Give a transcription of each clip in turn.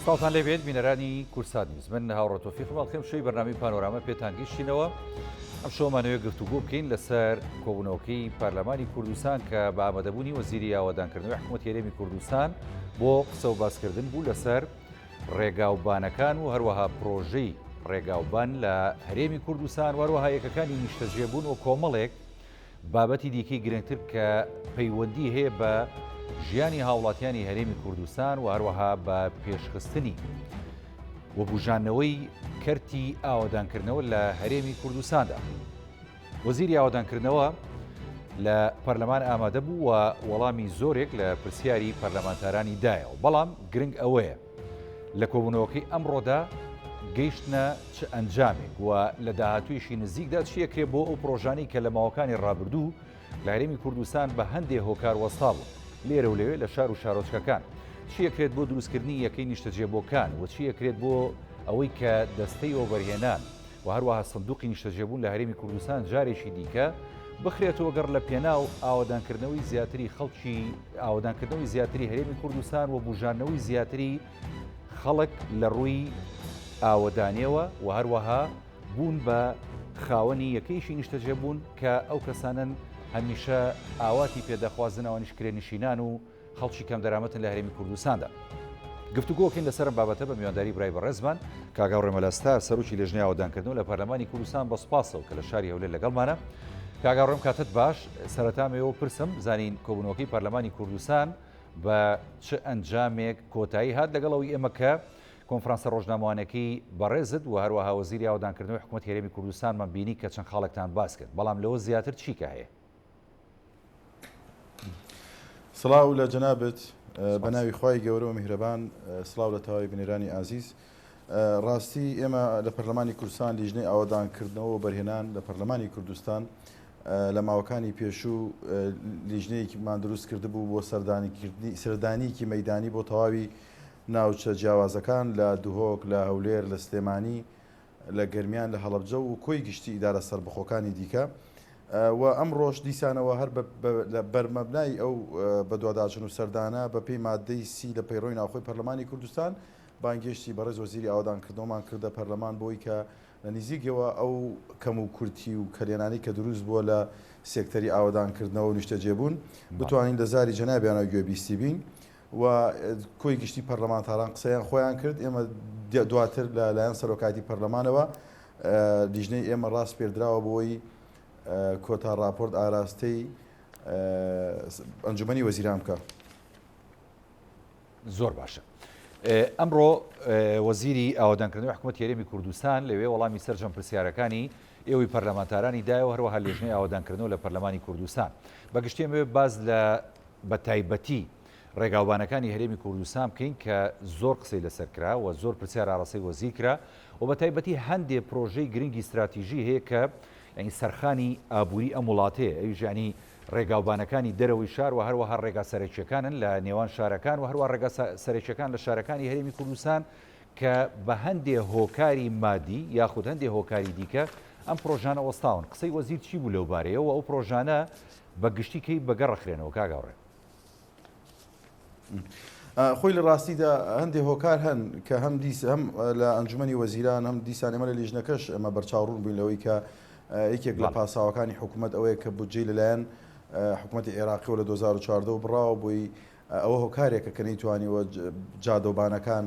سڵاوتان لێبێت بینەرانی کوردسات نیوز من هاوڕێ تۆفیقم ئەڵقەی ئەمشەوی بەرنامەی پانۆراما پێتان گەیشتینەوە ئەم شەومانەوەی گفتوگۆ بکەین لەسەر کۆبوونەوەکەی پەرلەمانی کوردستان کە بە ئامادەبوونی وەزیری ئاوەدانکردنەوەی حکوومەتی هەرێمی کوردستان بۆ قسە و باسکردن بوو لەسەر ڕێگاوبانەکان و هەروەها پرۆژەی ڕێگاوبان لە هەرێمی کوردستان و هەروەها یەکەکانی نیشتەجێبوون و کۆمەڵێک بابەتی دیکەی گرنگتر کە پەیوەندی هەیە بە ژیانی هاوڵاتیانی هەرێمی کوردستان و هەروەها بە پێشخستنی و بوژانەوەی کەرتی ئاوەدانکردنەوە لە هەرێمی کوردستاندا. وەزیری ئاوەدانکردنەوە لە پەرلەمان ئامادە بوو و وەڵامی زۆرێک لە پرسیاری پەرلەمانتارانی دایەوە، بەڵام گرنگ ئەوەیە لە کۆبوونەوەکەی ئەمڕۆدا گەیشتنە چ ئەنجامێک و لە داهاتوویشی نزیکدا چی ئەکرێ بۆ ئەو پرۆژانەی کە لە ماوەکانی ڕابردوو لە هەرێمی کوردستان بە هەندێ هۆکار وەستابوون لێرە و لەوێ لە شار و شارۆچکەکان چی ئەکرێت بۆ دروستکردنی یەکەی نیشتەجێبووەکان و چی ئەکرێت بۆ ئەوەی کە دەستەی وەبەرهێنان و هەروەها سندوقی نیشتەجێبوون لە هەرێمی کوردستان جارێکی دیکە بخرێتەوە گەڕ لە پێناو ئاوەدانکردنەوەی زیاتری خەڵکی ئاوەدانکردنەوەی زیاتری هەرێمی کوردستان و بوژاندنەوەی زیاتری خەڵک لە ڕووی ئاوەدانیەوە و هەروەها بوون بە خاوەنی یەکەیشی نیشتەجێبوون کە ئەو کەسانەن هەمیشە ئاواتی پێدەخوازن ئەوانیش کرێنشینان و خەڵکی کەمدەرامەتن لە هەرێمی کوردستاندا. گفتوگۆکەین لەسەر ئەم بابەتە بە میوانداری برای بەڕێزمان کاک هاوڕێ مەلا ستار سەرۆکی لێژنەی ئاوەدانکردنەوە لە پەرلەمانی کوردستان بە سوپاسەوە کە لە شاری هەولێر لەگەڵمانە. کاک هاوڕێم کاتت باش سەرەتا ئەمەوێ پرسم زانین کۆبوونەوەکەی پەرلەمانی کوردستان بە چ ئەنجامێک کۆتایی هات لەگەڵ ئەوەی ئێمە کە کۆنفرانسە ڕۆژنامەوانەکەی بەڕێزت و هەروەها وەزیری ئاوەدانکردنەوەی حکوومەتی هەرێمی کوردستانمان بینی کە چەند خاڵێکتان باس کرد بەڵام لەوە زیاتر چی کە هەیە؟ سڵاو لە جەنابت بە ناوی خوای گەورە و میهرەبان سڵاو لە تەواوی بینەرانی ئازیز ڕاستی ئێمە لە پەرلەمانی کوردستان لیژنەی ئاوەدانکردنەوە و بەرهێنان لە پەرلەمانی کوردستان لە ماوەکانی پێشوو لیژنەیەکمان دروست کردبوو بۆ سەردانیکردنی سەردانیکی مەدانی بۆ تەواوی ناوچە جیاوازەکان لە دهۆک لە هەولێر لە سلێمانی لە گەرمیان، لە هەڵەبجە و کۆی گشتی ئیدارە سەربەخۆکانی دیکە و ئەمڕۆش دیسانەوە هەر لە بەرمەبنای ئەو بەدواداچون و سەردانە بە پێی ماددەی سی لە پەیڕەوی ناوخۆی پەرلەمانی کوردستان بانگێشتی بەڕێز وەزیری ئاوەدانکردنەوەمان کردە پەرلەمان بۆی کە لە نیزیکەوە ئەو کەم و کورتی و کەلێنانەی کە دروست بووە لە سێکتەری ئاوەدانکردنەوە و نیشتەجێبوون بتوانین لە زاری جەنابیانەوە گوێبیستی بین. و کۆی گشتی پەرلەمانتاران قسەیان خۆیان کرد، ئێمە دواتر لە لایەن سەرۆکایەتی پەرلەمانەوە لیژنەی ئێمە ڕاسپێردراوە بۆی کۆتا ڕاپۆرت ئاراستەی ئەنجومەنی وەزیران بکە. زۆر باشە. ئەمڕۆ وەزیری ئاوەدانکردنەوەی حکوومەتی هەرێمی کوردستان لەوێ وەڵامی سەرجەم پرسیارەکانی ئێوەی پەرلەمانتارانی دایەوە هەروەها لێژنەی ئاوەدانکردنەوە لە پەرلەمانی کوردستان بەگشتی ئەمەوێ باس لە بە تایبەتی ڕێگاوبانەکانی هەرێمی کوردستان بکەین کە زۆر قسەی لەسەر کرا و زۆر پرسیار ئاڕاستەی وەزیر کرا و بە تایبەتی هەندێ پرۆژەی گرنگی ستراتیژی هەیە کە یانی سەرخانی ئابووری ئەم وڵاتەیە ئەویش یانی ڕێگاوبانەکانی دەرەوەی شار و هەروەها ڕێگا سەرەکیەکانن لە نێوان شارەکان و هەروەها ڕێگا سەرەکیەکان لە شارەکانی هەرێمی کوردستان کە بە هەندێ هۆکاری مادی یاخود هەندێ هۆکاری دیکە ئەم پرۆژانە وەستاون قسەی وەزیر چی بوو لەو بارەیەوە ئەو پرۆژانە بە گشتی کەی بەگەڕخرێنەوە کاک هاوڕێ؟ خۆی لە ڕاستیدا هەندێک هۆکار هەن کە هەم دیس هەم لە ئەنجومەنی وەزیران هەم دیسان ئێمە لە لیژنەکەش ئەمە بەرچاوڕوون بووین لەوەی کە یەکێک لە پاساوەکانی حکوومەت ئەوەیە کە بودجەی لەلایەن حکوومەتی عێراقیەوە لە 2014 بڕاوە بۆی ئەوە هۆکارێکە کە نەیتوانیوە جادەوبانەکان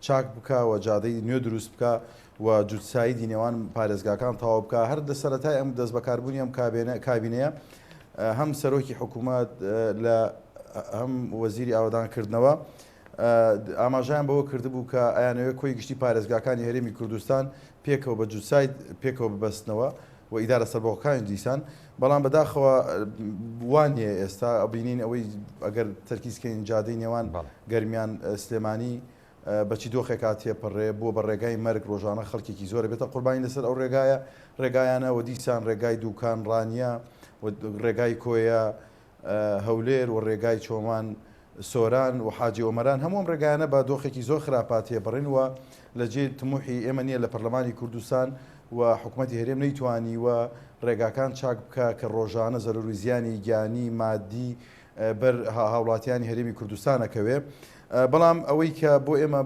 چاک بکا و جادەی نوێ دروست بکا و جوتسایدی نێوان پارێزگاکان تەواو بکا. هەر لە سەرەتای ئەم دەستبەکاربوونی ئەم کابینەیە هەم سەرۆکی حکوومەت لە هەم وەزیری ئاوەدانکردنەوە ئاماژەیان بەوە کردبوو کە ئەیانەوێت کۆی گشتی پارێزگاکانی هەرێمی کوردستان پێکەوە بە جوتساید پێکەوە ببەستنەوە و ئیدارە سەربەخۆکانیش دیسان، بەڵام بەداخەوە وا نییە ئێستا ئەبینین ئەوەی ئەگەر تەرکیز کەین جادەی نێوان گەرمیان سلێمانی بەچی دۆخێکا تێپەڕێ بووە بە ڕێگای مەرگ ڕۆژانە خەڵکێکی زۆرە بێتە قوربانی لەسەر ئەو ڕێگایە ڕێگایانە و دیسان ڕێگای دوکان ڕانیە و ڕێگای کۆیە هەولێر و ڕێگای چۆمان سۆران و حاجی ئۆمەران هەموو ئەم ڕێگایانە بە دۆخێکی زۆر خراپا تێپەڕین و لە جێی تموحی ئێمە نییە لە پەرلەمانی کوردستان و حکومەتی هەرێم نەیتوانیوە ڕێگاکان چاک بکا کە ڕۆژانە زەرەر و زیانی گیانی مادی بەر هاوڵاتیانی هەرێمی کوردستان ئەکەوێ. بەڵام ئەوەی کە بۆ ئێمە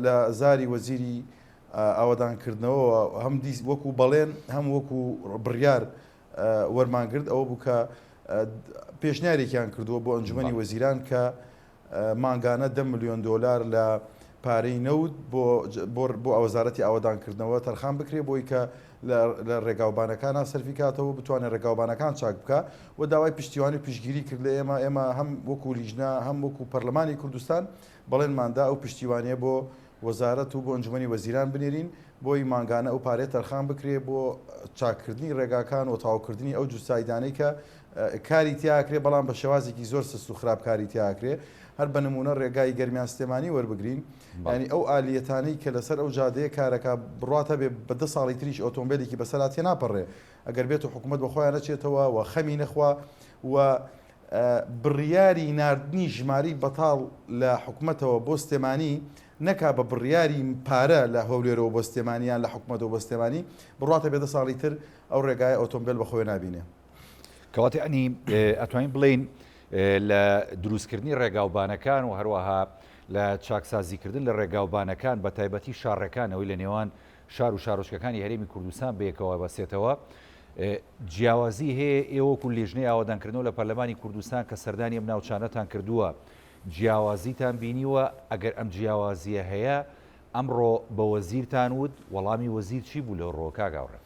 لە زاری وەزیری ئاوەدانکردنەوەوە هەم دیس وەکو بەڵێن هەم وەکو بڕیار وەرمانگرت ئەوە بوو کە پێشنیارێکیان کردووە بۆ ئەنجومەنی وەزیران کە مانگانە دە ملیۆن دۆلار لە پارەی نەوت بۆ بۆ وەزارەتی ئاوەدانکردنەوە تەرخان بکرێ بۆی کە لە ڕێگاوبانەکانا سەرفی کاتەوە بتوانێت ڕێگاوبانەکان چاک بکا و داوای پشتیوانی و پشتگیری کرد لە ئێمە ئێمە هەم وەکو لیژنە هەم وەکو پەرلەمانی کوردستان بەڵێنماندا ئەو پشتیوانیە بۆ وەزارەت و بۆ ئەنجومەنی وەزیران بنێرین بۆی مانگانە ئەو پارەیە تەرخان بکرێ بۆ چاککردنی ڕێگاکان و تەواوکردنی ئەو جووتسایدانەی کە کاری تیاکرێ بەڵام بە شێوازێکی زۆر سست و خراپ کاری تیاکرێ هەر بە نمونە ڕێگای گەرمیان سلێمانی وەربگرین یانی ئەو ئالیەتانەی کە لەسەر ئەو جادەیە کارەکا بڕوات هەبێ بە دە ساڵی تریش ئۆتۆمبێلێکی بەسەرا تێناپەڕێ ئەگەر بێت و حکوومەت بە خۆیان نەچێتەوە و خەمی نەخوا و بڕیاری ناردنی ژمارەی بەتاڵ لە حکومەتەوە بۆ سلێمانی نەکا بە بڕیاری پارە لە هەولێرەوە بۆ سلێمانی یان لە حکومەتەوە بۆ سلێمانی بڕواتە بێ دە ساڵی تر ئەو ڕێگایە ئۆتۆمبێل بە خۆی نابینێ. کەواتە ئەنی ئەتوانین بڵێین لە دروستکردنی ڕێگاوبانەکان و هەروەها لە چاکسازیکردن لە ڕێگاوبانەکان بە تایبەتی شاڕێکان ئەوەی لە نێوان شار و شارۆچکەکانی هەرێمی کوردستان بەیەکەوە بەسێتەوە جیاوازی هەیە ئێوەکو لیژنەی ئاوەدانکردنەوە لە پەرلەمانی کوردستان کە سەردانی ئەم ناوچانەتان کردووە جیاوازیتان بینیوە ئەگەر ئەم جیاوازیە هەیە ئەمڕۆ بە وەزیرتان وت وەڵامی وەزیر چی بوو لەو ڕۆ کاک هاوڕێ؟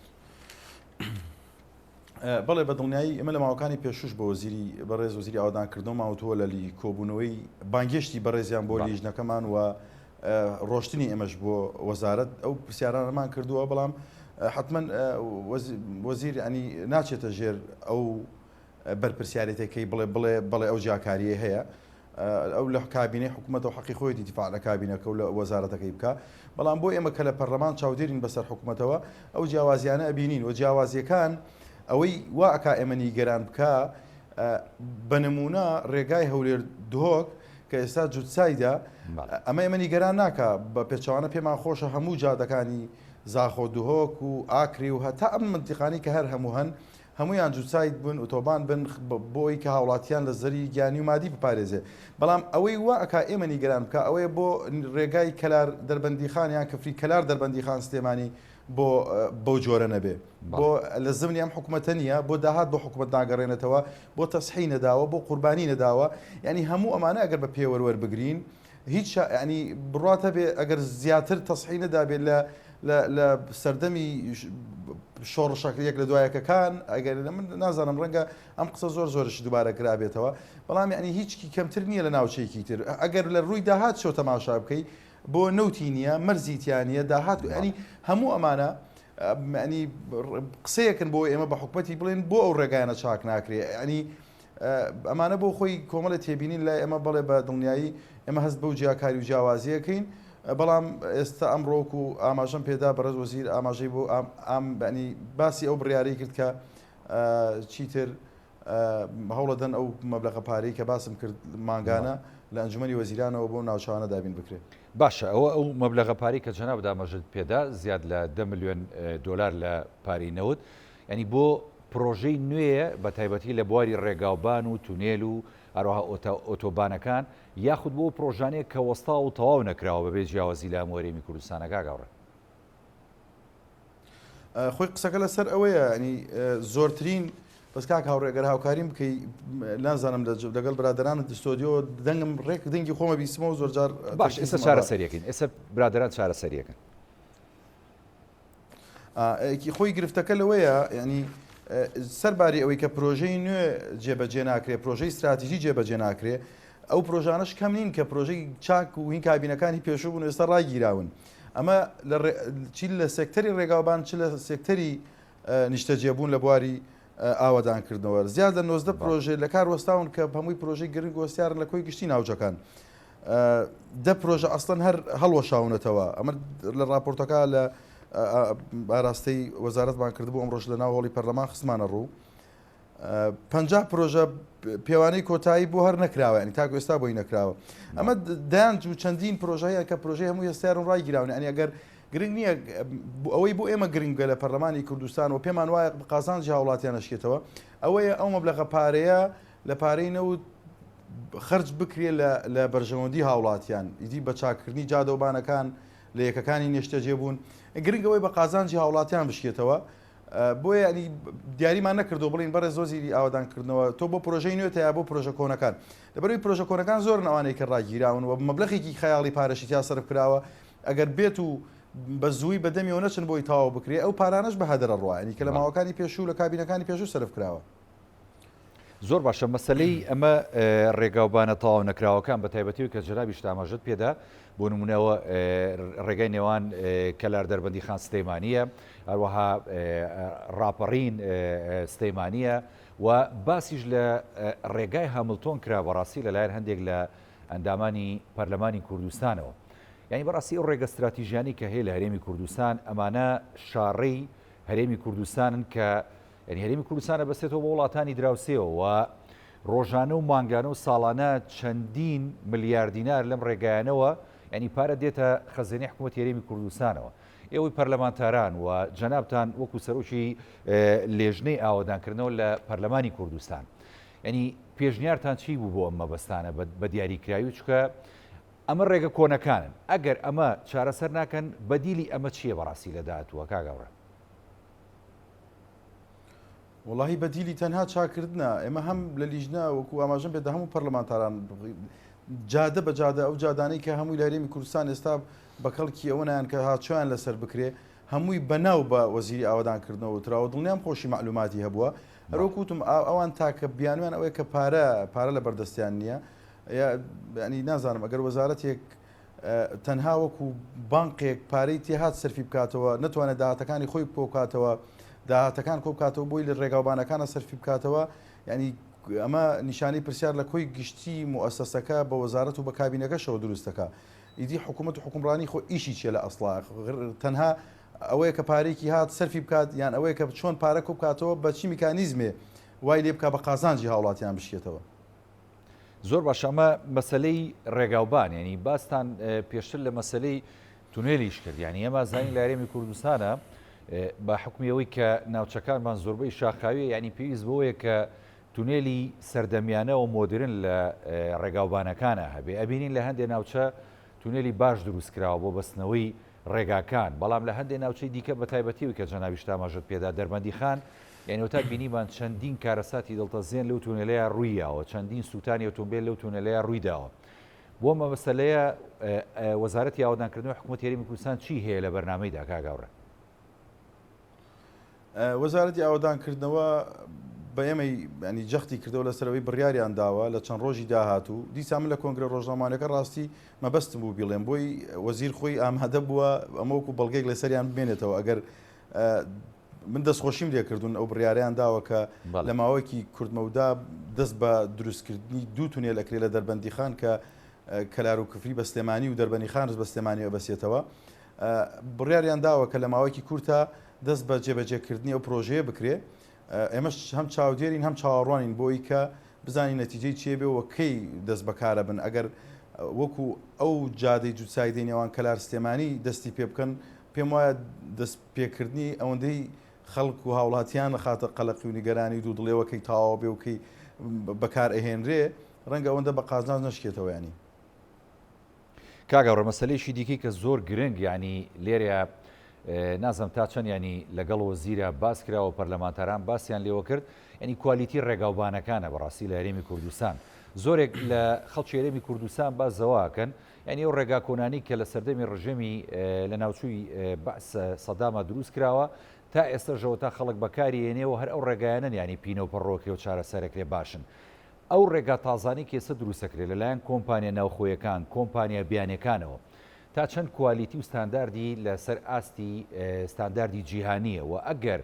بەڵێ بە دڵنیایی ئێمە لە ماوەکانی پێشوش بە وەزیری بەڕێز وەزیری ئاوەدانکردنەوەمان وتووە لە لی کۆبوونەوەی بانگێشتی بەڕێزیان بۆ لیژنەکەمان و ڕۆشتنی ئێمەش بۆ وەزارەت ئەو پرسیارانەمان کردووە بەڵام حتمما وەزیر ینی ناچێتە ژێر ئەو بەرپرسیارێتەکەی بڵێ بڵێ بڵێ ئەو جیاکاریە هەیە ئەو لە کابینەی حکومەتەوە حەقی خۆیەتی دیفاع لە کابینەکە و لە وەزارەتەکەی بکا، بەڵام بۆ ئێمە کە لە پەرلەمان چاودێرین بەسەر حکومەتەوە ئەو جیاوازیانە ئەبینین و جیاوازیەکان ئەوەی وا ئەکا ئێمە نیگەران بکا بە نمونە ڕێگای هەولێر دهۆک کە ئێستا جوتسایدە ئەمە ئێمە نیگەران ناکا بە پێچەوانە پێمان خۆشە هەموو جادەکانی زاخۆ دهۆک و ئاکری و هەتا ئەم منتیقانی کە هەر هەموو هەن هەموویان جووتساید بن، ئۆتۆبان بن، بۆ ئەوەی کە هاوڵاتیان لە زەرری گیانی و مادی بپارێزێ. بەڵام ئەوەی وا ئەکا ئێمە نیگەران بکا ئەوەیە بۆ رێگای کەلار دەربەندیخان یان کفری کەلار دەربەندیخان سلێمانی بۆ بەو جۆرە نەبێ؟ بۆ لە زمنی ئەم حکومەتە نییە؟ بۆ داهات بۆ حکومەت ناگەڕێنێتەوە؟ بۆ تەسحی نەداوە؟ بۆ قوربانی نەداوە؟ یانی هەموو ئەمانە ئەگەر بە پێوەر وەربگرین هیچ یانی بڕوات هەبێ ئەگەر زیاتر تەسحی نەدابێ لە لە لە سەردەمی شۆڕشەکە یەک لە دوایەکەکان ئەگەر من نازانم ڕەنگە ئەم قسە زۆر زۆرش دووبارە کرابێتەوە بەڵام یعنی هیچکی کەمتر نییە لە ناوچەیەکی تر ئەگەر لە ڕووی داهات شۆ تەماشا بکەی بۆ نەوتی نییە مەرزی تیا نییە داهات و ینی هەموو ئەمانە ینی قسەیەکن بۆ ئێمە بە حکومەتی بڵێن بۆ ئەو ڕێگایانە چاک ناکرێ ینی ئەمانە بۆ خۆی کۆمەڵێ تێبینین لای ئێمە، بەڵێ بە دڵنیایی ئێمە هەست بەو جیاکاری و جیاوازییە کەین، بەڵام ئێستا ئەمڕۆ وەکو ئاماژەم پێدا بەڕێز وەزیر ئاماژەی بۆ ئام یانی باسی ئەو بڕیارەی کرد کە چیتر هەوڵەدەن ئەو مەبلەغە پارەی کە باسم کرد مانگانە لە ئەنجومەنی وەزیرانەوە بۆ ناوچانە دابین بکرێت. باشە ئەوە ئەو مەبلەغە پارەی کە جەنابت ئاماژەت پێدا زیاد لە دە ملیۆن دۆلار لە پارەی نەوت یانی بۆ پرۆژەی نوێیە بە تایبەتی لە بواری ڕێگاوبان و تونێل و هەروەها ئۆتۆبانەکان یاخود بۆ ئەو پرۆژانەیە کە وەستاوە و تەواو نەکراوە بەبێ جیاوازی لە هەموو هەرێمی کوردستانە کاک هاوڕێ؟ خۆی قسەکە لەسەر ئەوەیە ینی زۆرترین بەس کاک هاوڕێ گەر هاوکاریم بکەی نازانم لەگەڵ برادەرانت ستۆدیۆ دەنگم ڕێک دەنگی خۆمە بیسمەوە زۆرجار باش ئێستا چارەسەریەکەین ئێستا برادەران چارەسەریەکەن. خۆی گرفتەکە لەوەیە ینی سەرباری ئەوەی کە پرۆژەی نوێ جێبەجێ ناکرێ پرۆژەی استراتیژی جێبەجێ ناکرێ ئەو پرۆژانش کەم نین کە پرۆژەی چاک و هین کابینەکانی پێشوو بوون ئێستا ڕاگیراون ئەمە چی لە سێکتەری ڕێگاوبان چ لە سێکتەری نیشتەجێبوون لە بواری ئاوەدانکردنەوە زیاد لە 90 پرۆژێ لە کار وەستاون کە هەمووی پرۆژەی گرنگ وەستیارن لە کۆی گشتی ناوچەکان. دە پرۆژە ئەسڵەن هەر هەڵوەشاونەتەوە ئەمە لە راپۆرتەکە لە ئاراستەی وەزارەتمان کردبوو ئەمڕۆش لە ناو هۆڵی پەرلەمان خستمانە ڕوو پ پرۆژە پێوانەی کۆتایی بۆ هەر نەکراوە ینی تاکو ئێستا بۆی نەکراوە ئەمە دایان و چەندین پرۆژەیە کە پرۆژەی هەموو هێستیارن ڕایگیراون ینی ئەگەر گرنگ نییە ئەوەی بۆ ئێمە گرنگە لە پەرلەمانی کوردستان و پێمان وایە قازانجی هاوڵاتیان نەشکێتەوە ئەوەیە ئەو مەبلەغە پارەیە لە پارەی نەوت خەرج بکرێ لە بەرژەوەندی هاوڵاتیان، ئیدی بە چاککردنی جادەوبانەکان لە یەکەکانی نێشتەجێبوون، گرنگ ئەوەی بە قازانجی هاوڵاتیان بشکێتەوە. بۆیە یانی دیاریمان نەکردو بڵین بەڕێز وەزیری ئاوەدانکردنەوە تۆ بۆ پرۆژەی نوێتە یا بۆ پرۆژە کۆنەکان، لەبەرئەوەی پرۆژە کۆنەکان زۆرن ئەوانەی کە ڕاگیراون و مەبلەغێکی خەیاڵی پارەشی تیا سەرف کراوە، ئەگەر بێت و بە زووی بە دەمیەوە نەچن بۆی تەواو بکرێ ئەو پارانەش بە هەدەر ئەڕوا یانی کە لە ماوەکانی پێشوو لە کابینەکانی پێشوو سەرف کراوە. زۆر باشە مەسەلەی ئەمە ڕێگاوبانە تەواو نەکراوەکان بە تایبەتی کە جەنابیشت ئاماژەت پێدا بۆ نمونەوە ڕێگای نێوان کەلار دەربەندی خان سلەیمانیە هەروەها ڕاپەڕین سلەیمانیە و باسیش لە ڕێگای هاملتۆن کرا بەڕاستی لەلایەن هەندێک لە ئەندامانی پەرلەمانی کوردستانەوە یعنی بەڕاستی ئەو ڕێگە ستراتیژیانی کە هەیە لە هەرێمی کوردستان ئەمانە شاڕێی هەرێمی کوردستانن کە یانی هەرێمی کوردستان ئەبەستێتەوە بە وڵاتانی دراوسێوە و ڕۆژانە و مانگانە و ساڵانە چەندین ملیار دینار لەم ڕێگایانەوە یانی پارە دێتە خەزێنەی حکوومەتی هەرێمی کوردستانەوە. ئێوەی پەرلەمانتاران و جەنابتان وەکو سەرۆکی لێژنەی ئاوەدانکردنەوە لە پەرلەمانی کوردستان یانی پێشنیارتان چی بوو بۆ ئەم مەبەستانە بە دیاریکراوی چکە ئەمە ڕێگە کۆنەکانن ئەگەر ئەمە چارەسەر ناکەن بەدیلی ئەمە چییە بەڕاستی لە داهاتووە کاک هاوڕێ؟ وەڵاهی بەدیلی تەنها چاکردنە، ئێمە هەم لە لیژنە وەکو ئاماژەم پێدا هەموو پەرلەمانتاران جادە بە جادە ئەو جادانەی کە هەمووی لە هەرێمی کوردستان ئێستا بە کەڵکی ئەوە نایەن کە هاتچۆیان لەسەر بکرێ هەمووی بەناو بە وەزیری ئاوەدانکردنەوە وتراوە دڵنیام خۆشی مەعلوماتی هەبووە هەروەک وتم ئەوان تاکە بیانویان ئەوەیە کە پارە پارە لە بەردەستیان نییە ینی نازانم ئەگەر وەزارەتێک تەنها وەکو بانقێک پارەی تێهات سەرفی بکاتەوە، نەتوانێت داهاتەکانی خۆی کۆبکاتەوە، داهاتەکان کۆبکاتەوە بۆی لە ڕێگاوبانەکانە سەرفی بکاتەوە، یعنی ئەمە نیشانەی پرسیار لە کۆی گشتی موئەسەسەکە بە وەزارەت و بە کابینەکەشەوە دروست دەکا. ئیدی حکوومەت و حوکمڕانی خۆ ئیشی چیە لە ئەسڵا؟ تەنها ئەوەیە کە پارەیەکی هات سەرفی بکات یان ئەوەیە کە چۆن پارە کۆبکاتەوە بە چی میکانیزمێ وای لێ بکا بە قازانجی هاوڵاتیان بشکێتەوە. زۆر باشە ئەمە مەسەلەی ڕێگاوبان یعنی باستان پێشتر لە مەسەلەی تونێلیش کرد یعنی ئێمە زانین لە هەرێمی کوردستانە بە حکمی ئەوەی کە ناوچەکانمان زۆربەی شاخاویە یعنی پێویست بەوەیە کە تونێلی سەردەمیانە و مۆدرن لە ڕێگاوبانەکانە هەبێ ئەبینین لە هەندێک ناوچە تونێلی باش دروست کراوە بۆ بەستنەوەی ڕێگاکان، بەڵام لە هەندێ ناوچەی دیکە بە تایبەتی ئەوی کە جەنابیشت ئاماژەت پێدا دەربەندیخان یانی وەتا بینیمان چەندین کارەساتی دڵتەزێن لەو تونێلەیا ڕووی یاوە چەندین سووتانی ئۆتۆمبێل لەو تونێلەیا ڕووی داوە بۆ مەسەلەیە وەزارەتی ئاوەدانکردنەوەی حکوومەتی هەرێمی کوردستان چی هەیە لە بەرنامەیدا کاک هاوڕێ؟ وەزارەتی ئاوەدانکردنەوە بە ئێمەی ینی جەختی کردەوە لەسەر ئەوەی بڕیاریان داوە لە چەند ڕۆژی داهاتوو دیسان من لە کۆنگرە ڕۆژنامانەکە ڕاستی مەبەستم بوو بیڵێم بۆی وەزیر خۆی ئامادە بووە ئەمە وەکو بەڵگەیەک لەسەریان بمێنێتەوە ئەگەر من دەستخۆشیم لێکردوون ئەو بڕیاریان داوە کە لە ماوەیەکی کورتمەودا دەست بە دروستکردنی دوو تونێل ئەکرێ لە دەربەندیخان کە کەلار و کفری بە سلێمانی و دەربەنیخانش بە سلێمانی ئەبەسێتەوە بڕیاریان داوە کە لە ماوەیەکی کورتا دەست بە جێبەجێکردنی ئەو پرۆژەیە بکرێ، ئێمەش هەم چاودێرین هەم چاوەڕوانین بۆ ئەوی کە بزانین نەتیجەی چیە بێ و کەی دەست بەکارە بن، ئەگەر وەکو ئەو جادەی جووتسایدەی نێوان کەلار سلێمانی دەستی پێ بکەن پێم وایە دەست پێکردنی ئەوەندەی خەڵک و هاوڵاتیان ئەخاتە قەلەقی و نیگەرانی و دوودڵیەوە کەی تەواو بێ و کەی بەکار ئەهێنرێ ڕەنگە ئەوەندە بە قازانج نەشکێتەوە یانی. کاک هاوڕێ مەسەلەیەکی دیکەی کە زۆر گرنگ یانی لێرەیە نازم تا چەند ینی لەگەڵ وەزیرە باس کراوە پەرلەمانتاران باسییان لێوە کرد ینی کوالیتی ڕێگاوبانەکانە بەڕاستی لە هەرێمی کوردستان زۆرێک لە خەڵکی هەرێمی کوردستان باس زەواکەن یعنی ئەو ڕێگا کۆنانی کە لە سەردەمی ڕژێمی لە ناوچووی بەعس سەداما دروست کراوە تا ئێستا ژەوە تا خەڵک بەکاری ێنێەوە هەر ئەو ڕێگایانن ینی پینە و پەڕۆکێ و چارەسەرەکرێ باشن ئەو ڕێگا تازانەی کە ئێستا دروستەکرێت لەلایەن کۆمپانیا ناوخۆیەکان، کۆمپانیا بیانیەکانەوە تا چەند کوالیتی و ستانداردی لەسەر ئاستی ستانداردی جیهانیە و ئەگەر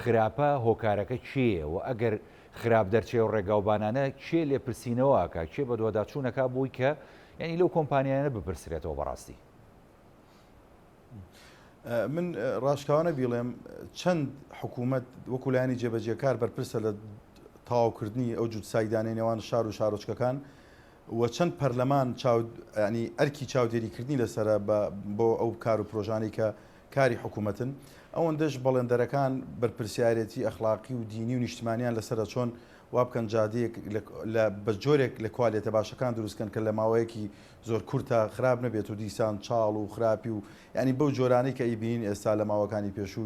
خراپە هۆکارەکە کێیە و ئەگەر خراپ دەرچێ و ڕێگاوبانانە کێ لێپرسینەوە ئەکا کێ بەدواداچوون ئەکا بۆی کە یانی لەو کۆمپانیایانە بپرسرێتەوە بەڕاستی؟ من ڕاشکاوانە بیڵێم چەند حکوومەت وەکو لایەنی جێبەجێکار بەرپرسە لە تەواوکردنی ئەو جووتسایدانەی نێوان شار و شارۆچکەکان و چەند پەرلەمان ینی ئەرکی چاودێریکردنی لەسرە بۆ ئەو کار و پرۆژانەی کە کاری حکوومەتن ئەوەندەش بەڵێندەرەکان بەرپرسیارێتی ئەخلاقی و دینی و نیشتمانیان لەسرە چۆن وا بکەن جادەیەک لە بە جۆرێک لە کوالێتە باشەکان دروست کەن کە لە ماوەیەکی زۆر کورتە خراپ نەبێت و دیسان چاڵ و خراپی و یانی بەو جۆرانەی کە ئەیبینین ئێستا لە ماوەکانی پێشوو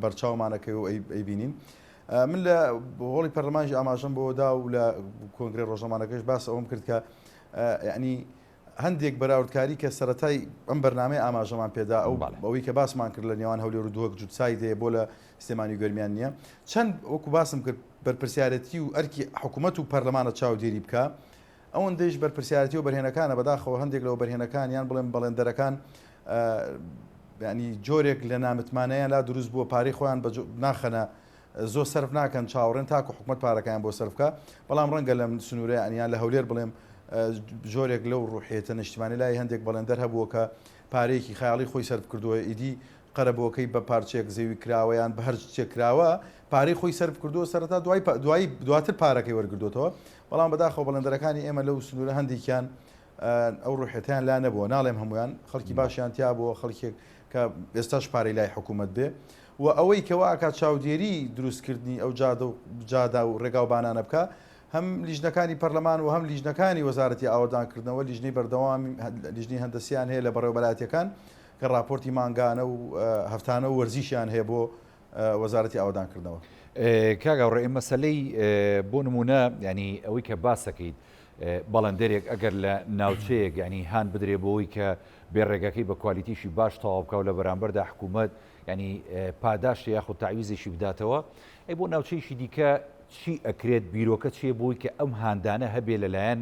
بەرچاومانەکەی و ئەیبینین. من لە هۆڵی پەرلەمانیش ئاماژەم بۆ دا و لە کۆنگرەی ڕۆژنامانەکەش باس ئەوەم کرد کە یعنی هەندێک بەراوردکاری کە سەتای ئەم بەرنامەی ئاماژەمان پێدا ئەو ئەوەی کە باسمان کرد لە نێوان هەولێر و دهۆک جوتسای دەیە بۆ لە سلێمانی و گەرمیان نییە چەند وەکو باسم کرد بەرپرسیارەتی و ئەرکی حکوومەت و پەرلەمانە چاودێری بکە ئەوەندەیش بەرپرسیارەتی وەبەرهێنەکانە، بەداخەوە هەندێک لە وەبەرهێنەکان یان بڵێم بەڵێندەرەکان ینی جۆرێک لە نامتمانەیان لا دروست بووە پارەی خۆیان بە ناخەنە زۆر سەرف ناکەن چاوەڕێن تاکو حکومت پارەکەیان بۆ سەرف بکە بەڵام ڕەنگە لەم سنوورە یان لە هەولێر بڵێم جۆرێک لەو ڕوحێتە نیشتمانی لای هەندێک بەڵێندەر هەبووە کە پارەیەکی خەیاڵی خۆی سەرف کردووە ئیدی قەرەبووەکەی بە پارچەیەک زەوی کراوە یان بە هەر شتێک کراوە، پارەی خۆی سەرف کردووە سەرەتا دوای دوایی دواتر پارەکەی وەرگردووەتەوە، بەڵام بەداخەوە بەڵێندەرەکانی ئێمە لەو سنوورە هەندێکیان ئەو ڕوحیەتەیان لا نەبووە، ناڵێم هەموویان، خەڵکی باشیان تیا بووە، خەڵکێک کە ئێستاش پارەی لای حکوومەت بێ و ئەوەی کە وا ئەکات چاودێری دروستکردنی ئەو جادە و جادە و ڕێگاوبانانە بکا هەم لیژنەکانی پەرلەمان و هەم لیژنەکانی وەزارەتی ئاوەدانکردنەوە لیژنەی بەردەوام لیژنەی هەندەسیان هەیە لە بەڕێوەبەرایەتیەکان کە ڕاپۆرتی مانگانە و هەفتانە و وەرزیشیان هەیە بۆ وەزارەتی ئاوەدانکردنەوە. کاک هاوڕێ مەسەلەی بۆ نمونە یانی ئەوەی کە باسەکەیت بەڵێندەرێک ئەگەر لە ناوچەیەک یانی هان بدرێ بۆی کە بێ ڕێگەکەی بە کوالیتیشی باش تەواو بکا و لە بەرامبەردا حکوومەت ینی پاداشت یاخود تەعویزێکی بداتەوە ئەی بۆ ناوچەیەکی دیکە چی ئەکرێت بیرۆکە چیە بۆی کە ئەم هاندانە هەبێ لەلایەن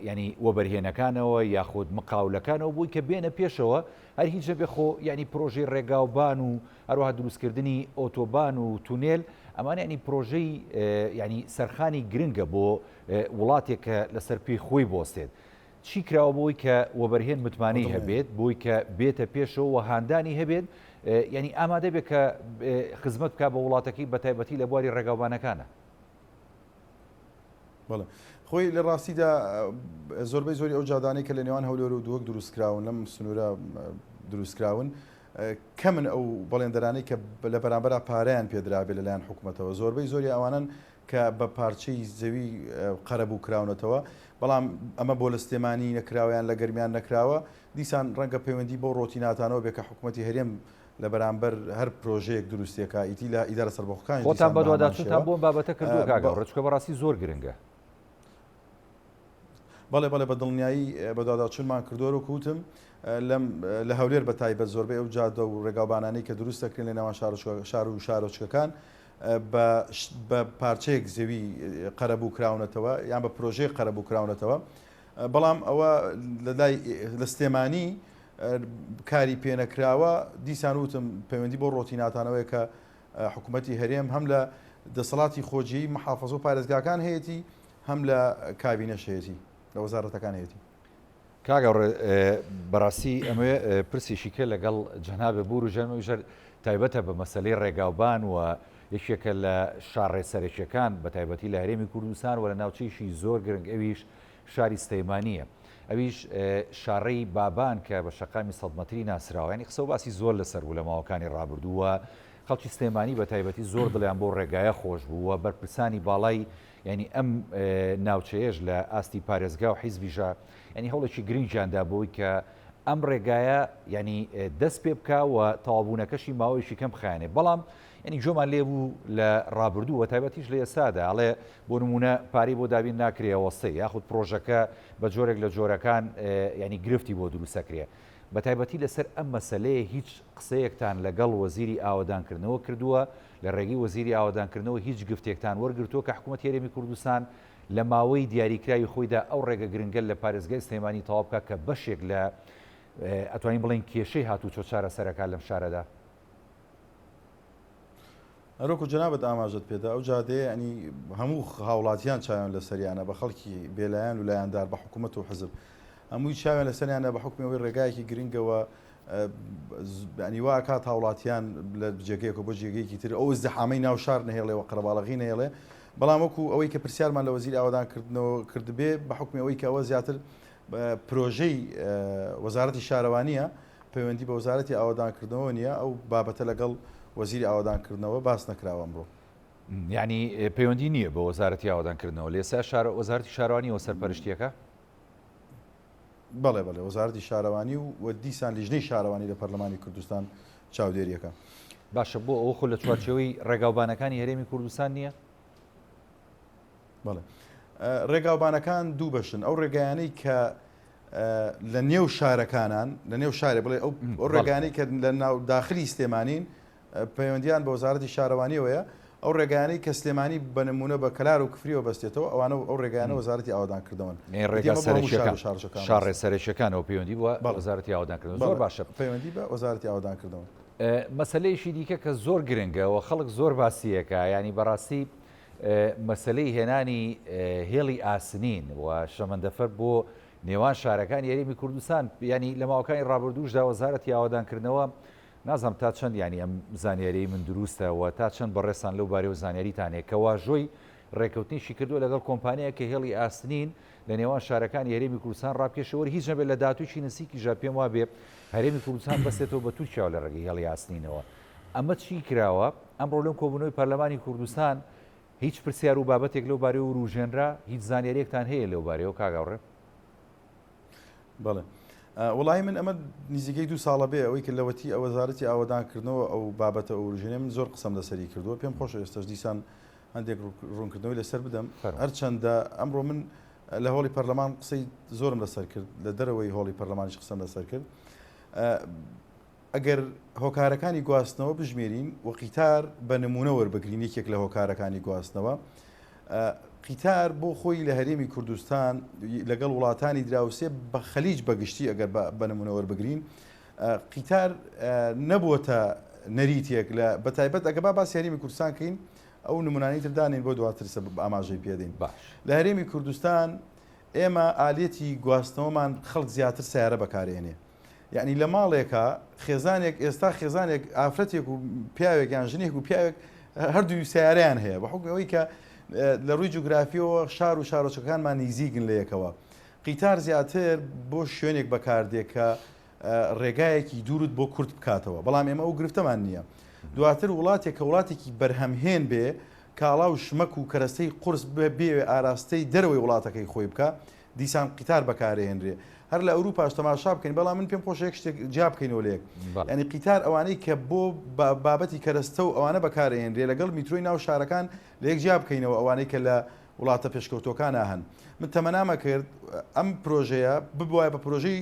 یانی وەبەرهێنەکانەوە یاخود مقاولەکانەوە بۆی کە بێنە پێشەوە هەر هیچ نەبێ خۆ یانی پرۆژەی ڕێگاوبان و هەروەها دروستکردنی ئۆتۆبان و تونێل ئەمانە ینی پرۆژەی ینی سەرخانی گرنگە بۆ وڵاتێک کە لەسەر پێی خۆی بۆستێت چی کراوە بۆی کە وەبەرهێن متمانەی هەبێت بۆی کە بێتە پێشەوە و هاندانی هەبێت ینی ئامادە بێت کە خزمەت بک بە وڵاتەکەی بە تایبەتی لە بواری ڕێگاوبانەکانە. بەڵێ خۆی لە ڕاستیدا زۆربەی زۆری ئەو جادانەی کە لە نێوان هەولێر و دهۆک دروستکراون لەم سنوورە دروستکراون کەمن ئەو بەڵێندەرانەی کە لە بەرامبەرا پارەیان پێدرابێ لەلایەن حکوومەتەوە زۆربەی زۆری ئەوانن کە بە پارچەی زەوی قەرەبوو کراونەتەوە بەڵام ئەمە بۆ لە سلێمانی نەکراوەیان لە گەرمیان نەکراوە دیسان ڕەنگە پەیوەندی بۆ ڕۆتیناتانەوە بێ کە حکوومەتی هەرێم لە بەرامبەر هەر پرۆژەیەک دروستێکا ئیتی لە ئیدارە سەربەخۆکانیش خۆتان دیسان بە هەمان بەدواداچوونتان شێوە بۆ ئەم بابەتە کردووە کاک هاوڕێ چونکە بەڕاستی زۆر گرنگە. بەڵێ بەڵێ بە دڵنیایی بەدواداچوونمان کردووە وەکو وتم لەم لە هەولێر بە تایبەت زۆربەی ئەو جادە و ڕێگاوبانانەی کە دروست دەکرێن لە نێوان شار و شارۆچکەکان بە بە پارچەیەک زەوی قەرەبوو کراونەتەوە یان بە پرۆژەیەک قەرەبوو کراونەتەوە بەڵام ئەوە لە لای لە سلێمانی کاری پێنەکراوە، دیسان وتم پەیوەندی بۆ ڕۆتیناتانەوەیە کە حکوومەتی هەرێم هەم لە دەسەڵاتی خۆجێی محافەزە و پارێزگاکان هەیەتی هەم لە کابینەش هەیەتی لە وەزارەتەکان هەیەتی. کاک هاوڕێ بەڕاستی ئەمەوێ پرسێکی کە لەگەڵ جەنابێ بوروژێنم ئەویش هەر تایبەتە بە مەسەلەی ڕێگاوبان و یەکێکە لە شاڕێ سەرەکیەکان بە تایبەتی لە هەرێمی کوردستان و لە ناوچەیەکی زۆر گرنگ ئەویش شاری سلێمانییە ئەویش شاڕێی بابان کە بە شەقامی سەد مەتری ناسراوە یانی قسە و باسی زۆر لەسەر بوو لە ماوەکانی ڕابردوو و خەڵکی سلێمانی بە تایبەتی زۆر دڵیان بۆ ڕێگایە خۆش بوو و بەرپرسانی باڵای یعنی ئەم ناوچەیەش لە ئاستی پارێزگا و حیزبیشە یعنی هەوڵێکی گرنگیان دا بۆی کە ئەم ڕێگایە یعنی دەست پێ بکا و تەواوبوونەکەشی ماوەیەکی کەم بخایەنێ بەڵام یانی گوێمان لێ بوو لە ڕابردوو بە تایبەتیش لە ئێستادا ئەڵێ بۆ نموونە پارەی بۆ دابین ناکرێ ئەوەستێ یاخود پرۆژەکە بە جۆرێک لە جۆرەکان یانی گرفتی بۆ دروستەکرێ بە تایبەتی لەسەر ئەم مەسەلەیە هیچ قسەیەکتان لەگەڵ وەزیری ئاوەدانکردنەوە کردووە لە ڕێگەی وەزیری ئاوەدانکردنەوە هیچ گفتێکتان وەرگرتووە کە حکوومەتی هەرێمی کوردستان لە ماوەی دیاریکراوی خۆیدا ئەو ڕێگە گرنگە لە پارێزگای سلێمانی تەواو بکات کە بەشێک لە ئەتوانین بڵێین کێشەی هاتوچۆ چارەسەرەکات لەم شارەدا؟ هەروەکو جەنابت ئاماژەت پێدا ئەو جادەیە ینی هەموو هاوڵاتیان چاویان لەسەریانە بە خەڵکی بێلایەن و لایەندار بە حکوومەت و حزب هەمووی چاویان لەسەریانە بە حکومی ئەوەی ڕێگایەکی گرنگەوە ینی وا کات هاوڵاتیان لە جێگەیەکە بۆ جێگەیەکی تر ئەو ئزدحامەی ناو شار نەهێڵێ و قەرەباڵغی نەهێڵێ بەڵام وەکو ئەوەی کە پرسیارمان لە وەزیر ئاوەدان کردنەوە کردبێ بە حکومی ئەوەی کە ئەوە زیاتر پرۆژەی وەزارەتی شارەوانیە پەیوەندی بە وەزارەتی ئاوەدانکردنەوە نییە، ئەو بابەتە لەگەڵ وەزیری ئاوەدانکردنەوە باس نەکراوە ئەمڕۆ. یانی پەیوەندی نییە بە وەزارەتی ئاوەدانکردنەوە لە ئێستا شار وەزارەتی شارەوانیەوە سەرپەرشتیەکە؟ بەڵێ بەڵێ وەزارەتی شارەوانی و و دیسان لیژنەی شارەوانی لە پەرلەمانی کوردستان چاودێریەکە. باشە بۆ ئەوە خۆ لە چوارچێوەی ڕێگاوبانەکانی هەرێمی کوردستان نییە؟ بەڵێ ڕێگاوبانەکان دوو بەشن ئەو ڕێگایانەی کە لە نێو شارەکانان لە نێو شارێ بڵێ ئەو ڕێگانی کە لە ناو داخلی سلێمانین پەیوەندیان بە وەزارەتی شارەوانیەوەیە، ئەو ڕێگایانەی کە سلێمانی بە نموونە بە کەلار و کفریەوە بەستێتەوە ئەوانە ئەو ڕێگایانە وەزارەتی ئاوەدانکردنەوەن. ئەی ڕێگا سەرەکیەکان، شاڕێ سەرەکیەکانەوە پەیوەندی بە وەزارەتی ئاوەدانکردنەوە. زۆر باشە. پەیوەندی بە وەزارەتی ئاوەدانکردنەوە. مەسەلەیەکی دیکە کە زۆر گرنگە و خەڵک زۆر باسی ئەکا یانی بەڕاستی مەسەلەی هێنانی هێڵی ئاسنین و شەمەندەفەر بۆ نێوان شارەکانی هەرێمی کوردستان یانی لە ماوەکانی ڕابردووشدا وەزارەتی ئاوەدانکردنەوە نازانم تا چەند یانی ئەم زانیاریەی من دروستە و تا چەند بەڕێزتان لەو بارەیەوە زانیاریتان هەیە کە واژۆی ڕێکەوتنێکی کردووە لەگەڵ کۆمپانیایەک کە هێڵی ئاسنین لە نێوان شارەکانی هەرێمی کوردستان ڕابکێشێ وەر هیچ نەبێت لە داهاتوویی نزیکیشدا پێم وابێ هەرێمی کوردستان بەستێتەوە بە تورکیاوە لە ڕێگەی هێڵی ئاسنینەوە ئەمە چی کراوە ئەمڕۆ لەم کۆبوونەوەی پەرلەمانی کوردستان هیچ پرسیار و بابەتێک لەو بارەیەوە وروژێنرا هیچ زانیاریەکتان هەیە لەو بارەیەوە کاک هاوڕێ؟ بەڵێ وڵی من ئەمە نزیکەی دو ساڵە بێ ئەوەی کە لەوەتی ئەوە وەزارەتی ئاوەدانکردنەوە ئەو بابەتە ئەوروژێنێ من زۆر قسەم لەسەری کردووە پێم خۆشە ئێستاش دیسان هەندێک ڕوونکردنەوەی لەسەر بدەم هەرچەندە ئەمڕۆ من لە هۆڵی پەرلەمان قسەی زۆرم لەسەر کرد لە دەرەوەی هۆڵی پەرلەمانیش قسەم لەسەر کرد ئەگەر هۆکارەکانی گواستنەوە بژمێرین و قیتار بە نموونە وەربگرین یەکێک لە هۆکارەکانی گواستنەوە قیتار بۆ خۆی لە هەرێمی کوردستان لەگەڵ وڵاتانی دراوسێ بە خەلیج بەگشتی ئەگەر بە نمونە وەربگرین قیتار نەبووەتە نەریتێک لە بەتایبەت ئەگە با باسی هەرێمی کوردستان کەین ئەو نمونانی تر دانین بۆ دواتر ئاماژەی پێدەین باش لە هەرێمی کوردستان ئێمە ئالیەتی گواستنەوەمان خەڵک زیاتر سیارە بەکارێنێ یەعنی لە ماڵێکا خێزانێک ئێستا خێزانێک ئافرەتێک و پیاوێک یان ژنێک و پیاوێک هەردوو سیارەیان هەیە بە حوکمی ئەوەی کە لە ڕووی جوگرافیەوە شار و شارۆچکەکانمان نیزیکن لە یەکەوە قیتار زیاتر بۆ شوێنێک بەکاردێ کە ڕێگایەکی دوورت بۆ کورت بکاتەوە بەڵام ئێمە ئەو گرفتەمان نییە دواتر وڵاتێک کە وڵاتێکی بەرهەمهێن بێ کاڵا و شمەک و کەرەستەی قورس بێ ئاراستەی دەرەوەی وڵاتەکەی خۆی بکە دیسان قیتار بەکارئەهێنرێ هەر لە ئەوروپاش تەماشا بکەین بەڵام من پێم خۆشە یەک شتێک جیا بکەینەوە لە یەک یعنی قیتار ئەوانەی کە بۆ بابەتی کەرەستە و ئەوانە بەکارئەهێنرێ لەگەڵ میترۆی ناو شارەکان لە یەک جیا بکەینەوە ئەوانەی کە لە وڵاتە پێشکەوتوەکانە هەن من تەمەنامە کرد ئەم پرۆژەیە ببوایە بە پرۆژەی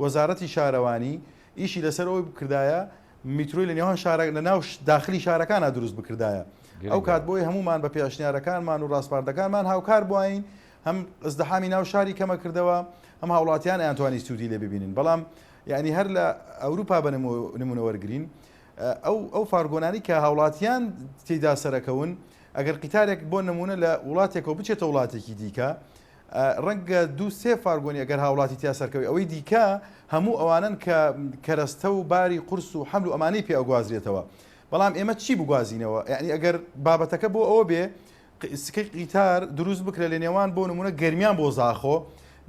وەزارەتی شارەوانی ئیشی لەسەر ئەوەی بکردایە میترۆی لە نێوان شارە لە ناو داخلی شارەکانە دروست بکردایە ئەو کات بۆی هەمومان بە پێشنیارەکانمان و ڕاسپاردەکانمان هاوکار بواین هەم ئزدحامی ناو شاری کەمە کردەوە هەم هاوڵاتیان ئەیانتوانی سوودی لێ ببینن بەڵام یعنی هەر لە ئەوروپا بە نمونە وەرگین ئەو ئەو فارگۆنانی کە هاوڵاتیان تێدا سەرەکەون ئەگەر قیتارێک بۆ نمونە لە وڵاتێکەوە بچێتە وڵاتێکی دیکە ڕەنگە دوو سێ فارگۆنی ئەگەر هاوڵاتی تیا سەرکەوی ئەوەی دیکە هەموو ئەوانن کە کەرەستە و باری قورس و حەمل و ئەمانەی پێ ئەگوازرێتەوە بەڵام ئێمە چی بگوازینەوە یعنی ئەگەر بابەتەکە بۆ ئەوە بێ سکەی قیتار دروست بکرێت لە نێوان بۆ نمونە گەرمیان بۆ زاخۆ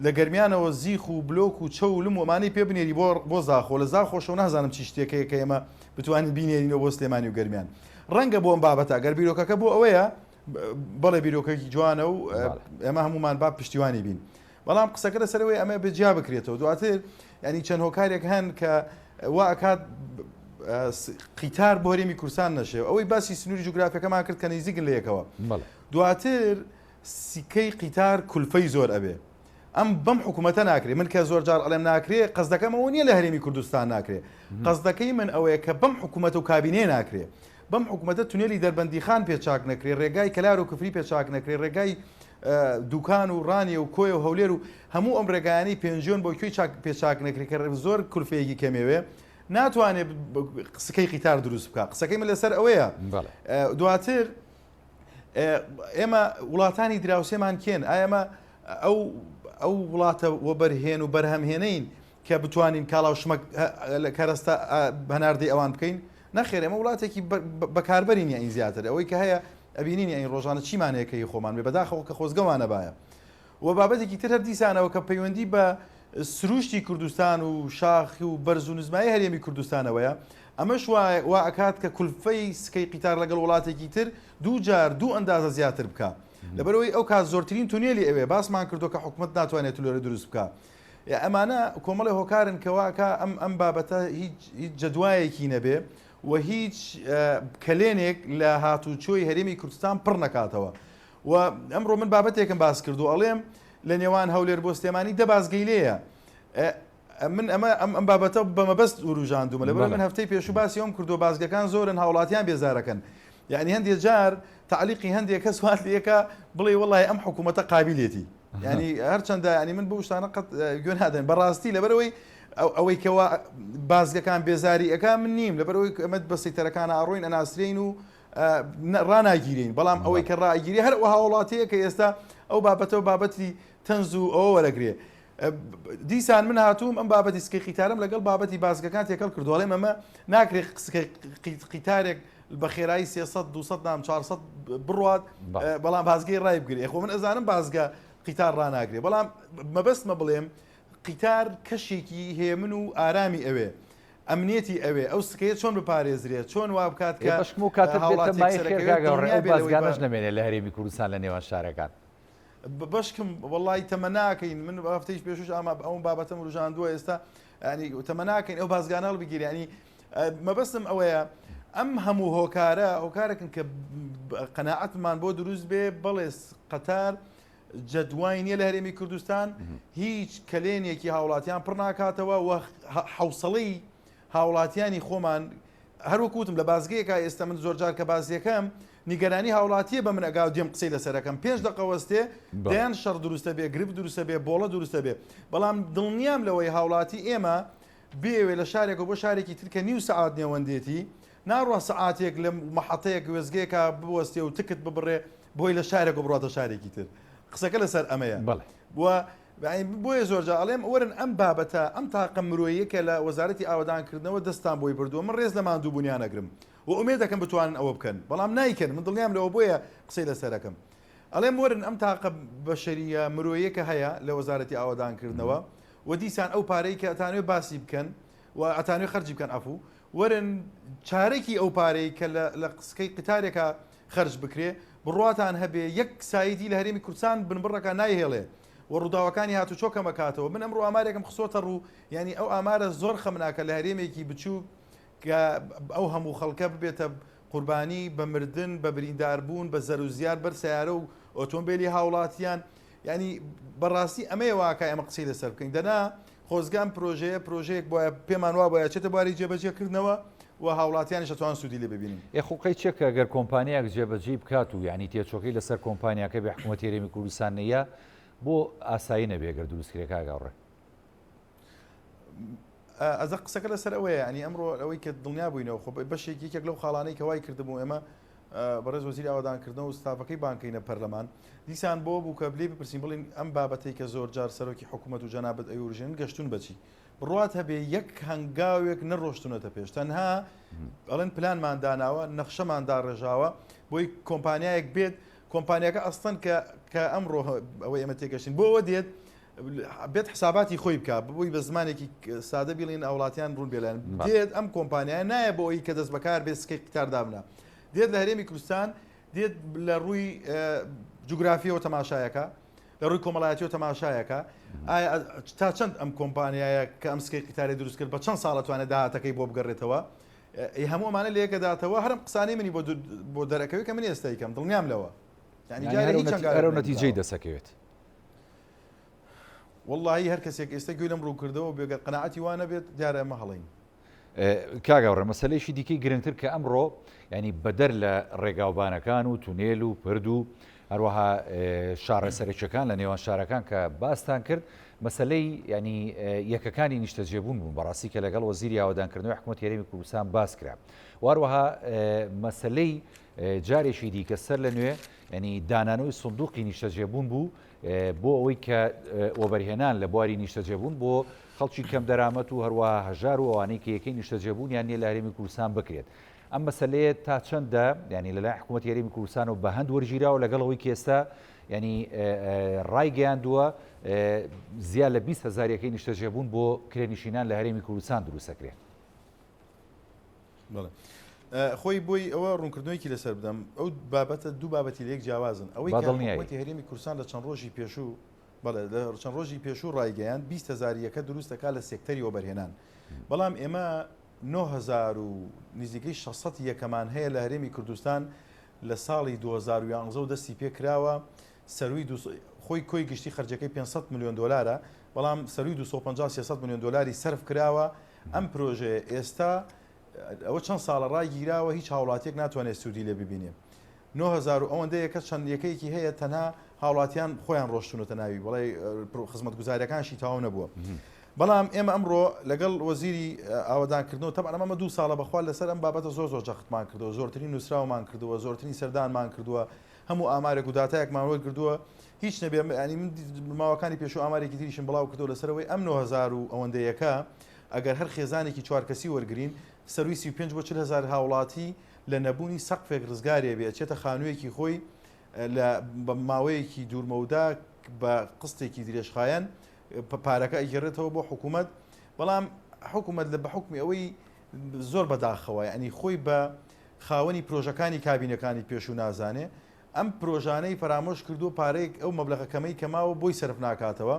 لە گەرمیانەوە زیخ و بلۆک و چەو و لم و ئەمانەی پێ بنێری بۆ بۆ زاخۆ لە زاخۆشەوە نازانم چی شتێک هەیە کە ئێمە بتوانین بینێرینەوە بۆ سلێمانی و گەرمیان ڕەنگە بۆ ئەم بابەتە گەر بیرۆکەکە بۆ ئەوەیە بەڵێ بیرۆکەکی جوانە و ئێمە هەمومان با پشتیوانی بین بەڵام قسەکە لەسەر ئەوەیە ئەمە بێ جیا بکرێتەوە دواتر ینی چەند هۆکارێک هەن کە وا ئەکات قیتار بۆ هەرێمی کوردستان نەشێ ئەوەی باسی سنووری جوگرافیەکەمان کرد کە نزیکن لە یەکەوە دواتر سیکەی قیتار کولفەی زۆر ئەبێ ئەم بەم حکوومەتە ناکرێ من کە زۆر جار ئەڵێم ناکرێ قەزدەکەم ئەوە نییە لە هەرێمی کوردستان ناکرێ قەزدەکەی من ئەوەیە کە بەم حکوومەت و کابینێ ناکرێ بەم حکومەتە تونێلی دەربەندیخان پێ چاک نەکرێ، ڕێگای کەلار و کفری پێ چاک نەکرێ، ڕێگای دوکان و ڕانیە و کۆیە و هەولێر و هەموو ئەم ڕێگایانەی پێنجوێن بۆ کوێی چاک پێ چاک نەکرێ کە زۆر کولفەیەکی کەمێوێ ناتوانێ سکەی قیتار دروست بکا. قسەکەی من لەسەر ئەوەیە. دواتر ئێمە وڵاتانی دراوسێمان کێن؟ ئایا ئێمە ئەو ئەو وڵاتە وەبەرهێن و بەرهەمهێنەین کە بتوانین کاڵا و شمەک کەرەستە هەناردەی ئەوان بکەین؟ نەخێر ئێمە وڵاتێکی بەکاربەرین یانی زیاتر ئەوەی کە هەیە ئەبینین یانی ڕۆژانە چیمان هەیە کە هی خۆمان بێ بەداخەوە کە خۆزگەوانە بایە و بابەتێکی تر هەر دیسانەوە کە پەیوەندی بە سروشتی کوردستان و شاخ و بەرز و نزمایی هەرێمی کوردستانەوەیە، ئەمەش وا ئەکات کە کولفەی سکەی قیتار لەگەڵ وڵاتێکی تر دوو جار دوو ئەندازە زیاتر بکا. لەبەرئەوەی ئەو کات زۆرترین تونێلی ئەوێ، باسمان کردووە کە حکومەت ناتوانێت تونێل دروست بکا. ئەمانە کۆمەڵێ هۆکارن کە وا ئەکا ئەم ئەم بابەتە هیچ هیچ جەدوایەکی نەبێ و هیچ کەلێنێک لە هاتوچۆی هەرێمی کوردستان پڕ نەکاتەوە. و ئەمڕۆ من بابەتێکم باس کرد و ئەڵێم لە نێوان هەولێر بۆ سلێمانی دە بازگەی لێیە. من ئەمە ئەم ئەم بابەتە بە مەبەست وروژاندومە لەبەر من هەفتەی پێشوو باسی ئەوم کردووە بازگەکان زۆرن هاوڵاتیان بێزارەکەن یعنی هەندێ جار تعلیقی هەندێک کەس وات لێکە بڵێ وڵی ئەم حکوومەتە قابلێتی ینی هەرچەندە ینی من بۆ شتانە قەت گوێ نادەن بەڕاستی لەبەرەوەی ئەوەی کەوا بازگەکان بێزاری ئەەکە من نیم لەبەرەوەی ئەمە بە سیتەرەکان ئاڕۆین ئەناسرین و ڕناگیرین بەڵام ئەوەی کە ڕاگیری هەر هاوڵاتیە کە ئێستا ئەو بابەتە و بابەتی تەنز و ئەوە وەرەگرێ دیسان من هاتووم ئەم بابەتی سکەی قیتارم لەگەڵ بابەتی بازگەکان تێکەڵ کردو ئەڵێم ئەمە ناکرێت سکەی قیتارێک بە خێرایی 300 200 نام 400 بڕوات بەڵام بازگەی ڕای بگرێ خۆ من ئەزانم بازگە قیتار ڕناگرێ بەڵام مەبەستمە بڵێم قیتار کەشێکی هێمن و ئارامی ئەوێ ئەمنیەتی ئەوێ ئەو سکەیە چۆن بپارێزرێ چۆن وا بکات کە بەشکم و کاتە هاوڵاتیەک سەرەکەوێت دڵنیا بێ لەوەی بازگانەش نەمێنێ لە هەرێمی کوردستان لە نێوان شارەکان. بەشکم وەڵی تەمەناکەین من هەفتەیش پێشوش ئاما ئەو بابەتەم وروژاندووە ئێستا ینی تەمەناکەین ئەو بازگانە هەڵبگیری ینی مەبەستم ئەوەیە ئەم هەموو هۆکارە هۆکارێکن کە قەناعەتمان بۆ دروست بێ بەڵێ قەتار جەدوای نییە لە هەرێمی کوردستان هیچ کەلێنێکی هاوڵاتیان پڕ ناکاتەوە و حوسڵەی هاوڵاتیانی خۆمان هەر وەکو وتم لە بازگەیەکا ئێستا من زۆر جار کە بازیەکەم نیگەرانی هاوڵاتیە بە من ئەگا و دێم قسەی لەسەر ئەکەم پێنج دەقە وەستێ دەیان شەڕ دروستە بێ گرفت دروستە بێ بۆڵە دروستە بێ بەڵام دڵنیام لەوەی هاوڵاتی ئێمە بێوێ لە شارێک و بۆ شارێکی تر کە نیو سەعات نێوەندێتی ناڕوا سەعاتێک لە مەحەتەیەک وێزگەیەکا بوەستێ و تکت ببڕێ بۆی لە شارێک و بڕاتە شارێکی تر قسەکە لەسەر ئەمەیە بەڵێ. و بۆیە زۆرجار ئەڵێم وەرن ئەم بابەتە ئەم تاقە مرۆییە کە لە وەزارەتی ئاوەدانکردنەوە دەستتان بۆی بردووە من ڕێز لە ماندووبوونیان ئەگرم و ئومێد دەکەم بتوانن ئەوە بکەن بەڵام نایکەن من دڵنیام لەوە بۆیە قسەی لەسەر ئەکەم ئەڵێم وەرن ئەم تاقە بەشەرییە مرۆییە کە هەیە لە وەزارەتی ئاوەدانکردنەوە و دیسان ئەو پارەی کە ئەتانەوێ باسی بکەن و ئەتانەوێ خەرجی بکەن عەفوو وەرن چارەکی ئەو پارەی کە لە قسکەی قیتارێکا خەرج بکرێ، بڕواتان هەبێ یەک سایدی لە هەرێمی کوردستان بنبڕەکە نایهێڵێ و ڕووداوەکانی هاتوچۆ کەمەکاتەوە، من ئەمڕۆ ئامارێکم خستۆتە ڕوو، یانی ئەو ئامارە زۆر خەمناکە لە هەرێمێکی بچووک کە ئەو هەموو خەڵکە ببێتە قوربانی بە مردن، بە برینداربوون، بە زەروزیار بەر سەیارە و ئۆتۆمبێلی هاوڵاتیان، یانی بەڕاستی ئەمەیە واکا ئێمە قسەی لەسەر بکەین دەنا خۆزگە ئەم پرۆژەیە پرۆژەیەک بوایە پێمان وابوایە چێتە بواری جێبەجێکردنەوە و هاوڵاتیانیش ئەتوان سوودی لێ ببینن. ئێ خۆ قەی چیە کە گەر کۆمپانیایەک جێبەجێی بکات و یانی تێچوەکەی لەسەر کۆمپانیاکە بێ حکومەتی هەرێمی کوردستان نەیە بۆ ئاسایی نەبێ گەر دروست کرێ کاک هاوڕێ؟ ئەزە قسەکە لەسەر ئەوەیە ینی ئەمڕۆ ئەوەی کە دڵنیا بووینەوە خۆ بەشێک یەکێک لەو خاڵانەی کە وای کردبوو ئێمە بەڕێز وەزیری ئاوەدانکردنەوە و ستافەکەی بانکەینە پەرلەمان دیسان بۆ بوو کە لێی بپرسین بڵین ئەم بابەتەی کە زۆر جار سەرۆکی حکوومەت و جەنابت ئەیورژێن گەشتون بەچی بڕوات هەبێ یەک هەنگاوێک نەڕۆشتونەتە پێش تەنها ئەڵێن پلانمان داناوە نەخشەمان داڕێژاوە بۆی کۆمپانیایەک بێت کۆمپانیاکە ئەستەن کە کە ئەمڕۆ ئەوەی ئێمە تێگەشتین بۆ ئەوە دێت بێت حساباتی خۆی بکە بۆی بە زمانێکی سادە بیڵین ئەوڵاتیان ڕوون بێلێن دێت ئەم کۆمپانیای نایە بۆ ئەوی کە دەست بەکار بێت سکەی قیتار دابنا دێت لە هەرێمی کوردستان دێت لە ڕووی جوگرافیەوە تەماشایەکە لە ڕووی کۆمەڵایەتیەوە تەماشایەکە ئایا تا چەند ئەم کۆمپانیایە کە ئەم سکەی قیتاری دروست کرد بە چەند ساڵە توانێت داهاتەکەی بۆ بگەڕێتەوە هەموو ئەمانە لەیەکەداتەوە هەرم قسانەی منی بۆ دەرەکەوێت کە من ئێستا یکەم دڵنیام لەوە یعنی هەرو نەتیجەی دەسەکەوێت. وەڵاهی هەر کەسێک ئێستا گوێی لەم ڕوونکردەوە بێ گەر قەناعەتی وا نەبێت دیارە ئێمە هەڵەین. کاک هاوڕێ مەسەلەیەکی دیکەی گرنگتر کە ئەمڕۆ ینی بەدەر لە ڕێگاوبانەکان و تونێل و پرد و هەروەها شاڕێ سەرەکیەکان لە نێوان شارەکان کە باستان کرد مەسلەی ینی یەکەکانی نیشتەجێبوون بوون بەڕاستی کە لەگەڵ وەزیری ئاوەدانکردنەوەی حکوومەت هەرێمی کوردستان باس کرا واروەها مەسلەی جارێکی دیکە سەر لە نوێ ینی دانانەوەی سندوقی نیشتەجێبوون بوو بۆ ئەوەی کە وەبەرهێنان لە بواری نیشتەجێبوون بۆ خەڵکی کەمدەرامەت و هەروەها هەژار و ئەوانەی کە یەکەی نیشتەجێبوونیان نییە لە هەرێمی کوردستان بکرێت. ئەم مەسەلەیە تا چەندە یانی لەلایەن حکوومەتی هەرێمی کوردستانەوە بە هەند وەرگیراوە لەگەڵ ئەوەی کە ئێستا یانی ڕایگەیاندووە زیاد لە 20 هەزار یەکەی نیشتەجێبوون بۆ کرێنشینان لە هەرێمی کوردستان دروست دەکرێت. بەڵێ. خۆی بۆی ئەوە ڕوونکردنەوەیکی لەسەر بدەم ئەو بابەتە دوو بابەتی لەیەک جیاوازن ئەوەی کە حکوومەتی هەرێمی کوردستان لە چەند ڕۆژی پێشوو بەڵێ لە چەند ڕۆژی پێشوو ڕایگەیاند 20 هەزار یەکە دروست دەکات لە سێکتەری وەبەرهێنان بەڵام ئێمە 9000 و نزیکەی 600 یەکەمان هەیە لە هەرێمی کوردستان لە ساڵی 2011 دەستی پێکراوە سەروی خۆی کۆی گشتی خەرجەکەی 500 میلیۆن دلارە بەڵام سەروی 250 300 میلیۆن دلاری سەرف کراوە ئەم پرۆژەیە ئێستا ئەوە چەند ساڵە ڕاگیراوە هیچ هاوڵاتیەک ناتوانێت سوودی لێ ببینێ 9000 و ئەوەندە یەکە چەند یەکەیەکی هەیە تەنها هاوڵاتیان خۆیان ڕۆشتونەتە ناوی بەڵێ خزمەتگوزاریەکانشی تەواو نەبووە بەڵام ئێمە ئەمڕۆ لەگەڵ وەزیری ئاوەدانکردنەوە تەبعەن ئەمە دوو ساڵە بەخوا لەسەر ئەم بابەتە زۆر زۆر جەختمان کردەوە زۆرترین نووسراومان کردووە زۆرترین سەردانمان کردووە هەموو ئامارێک و داتایەکمان وەرگردووە هیچ نەبێ ینی من ماوەکانی پێشوو ئامارێکی تریشم بڵاو کردەوە لەسەرەوەی ئەم 9000 و ئەوەندە یەکە ئەگەر هەر خێزانێکی چوار کەسی وەرگرین سەروی 35 بۆ 40 هەزار هاوڵاتی لە نەبوونی سەقفێک ڕزگارێ بێ ئەچێتە خانوویەکی خۆی لە ماوەیەکی دوورمەودا بە قستێکی درێژخایەن پارەکە ئەگەڕێتەوە بۆ حکوومەت بەڵام حکوومەت لە بە حکومی ئەوەی زۆر بەداخەوە یعنی خۆی بە خاوەنی پرۆژەکانی کابینەکانی پێشوو نازانێ ئەم پرۆژانەی فەرامۆش کردووە پارەیەک ئەو مەبلەغە کەمەی کە ماوە بۆی سەرف ناکاتەوە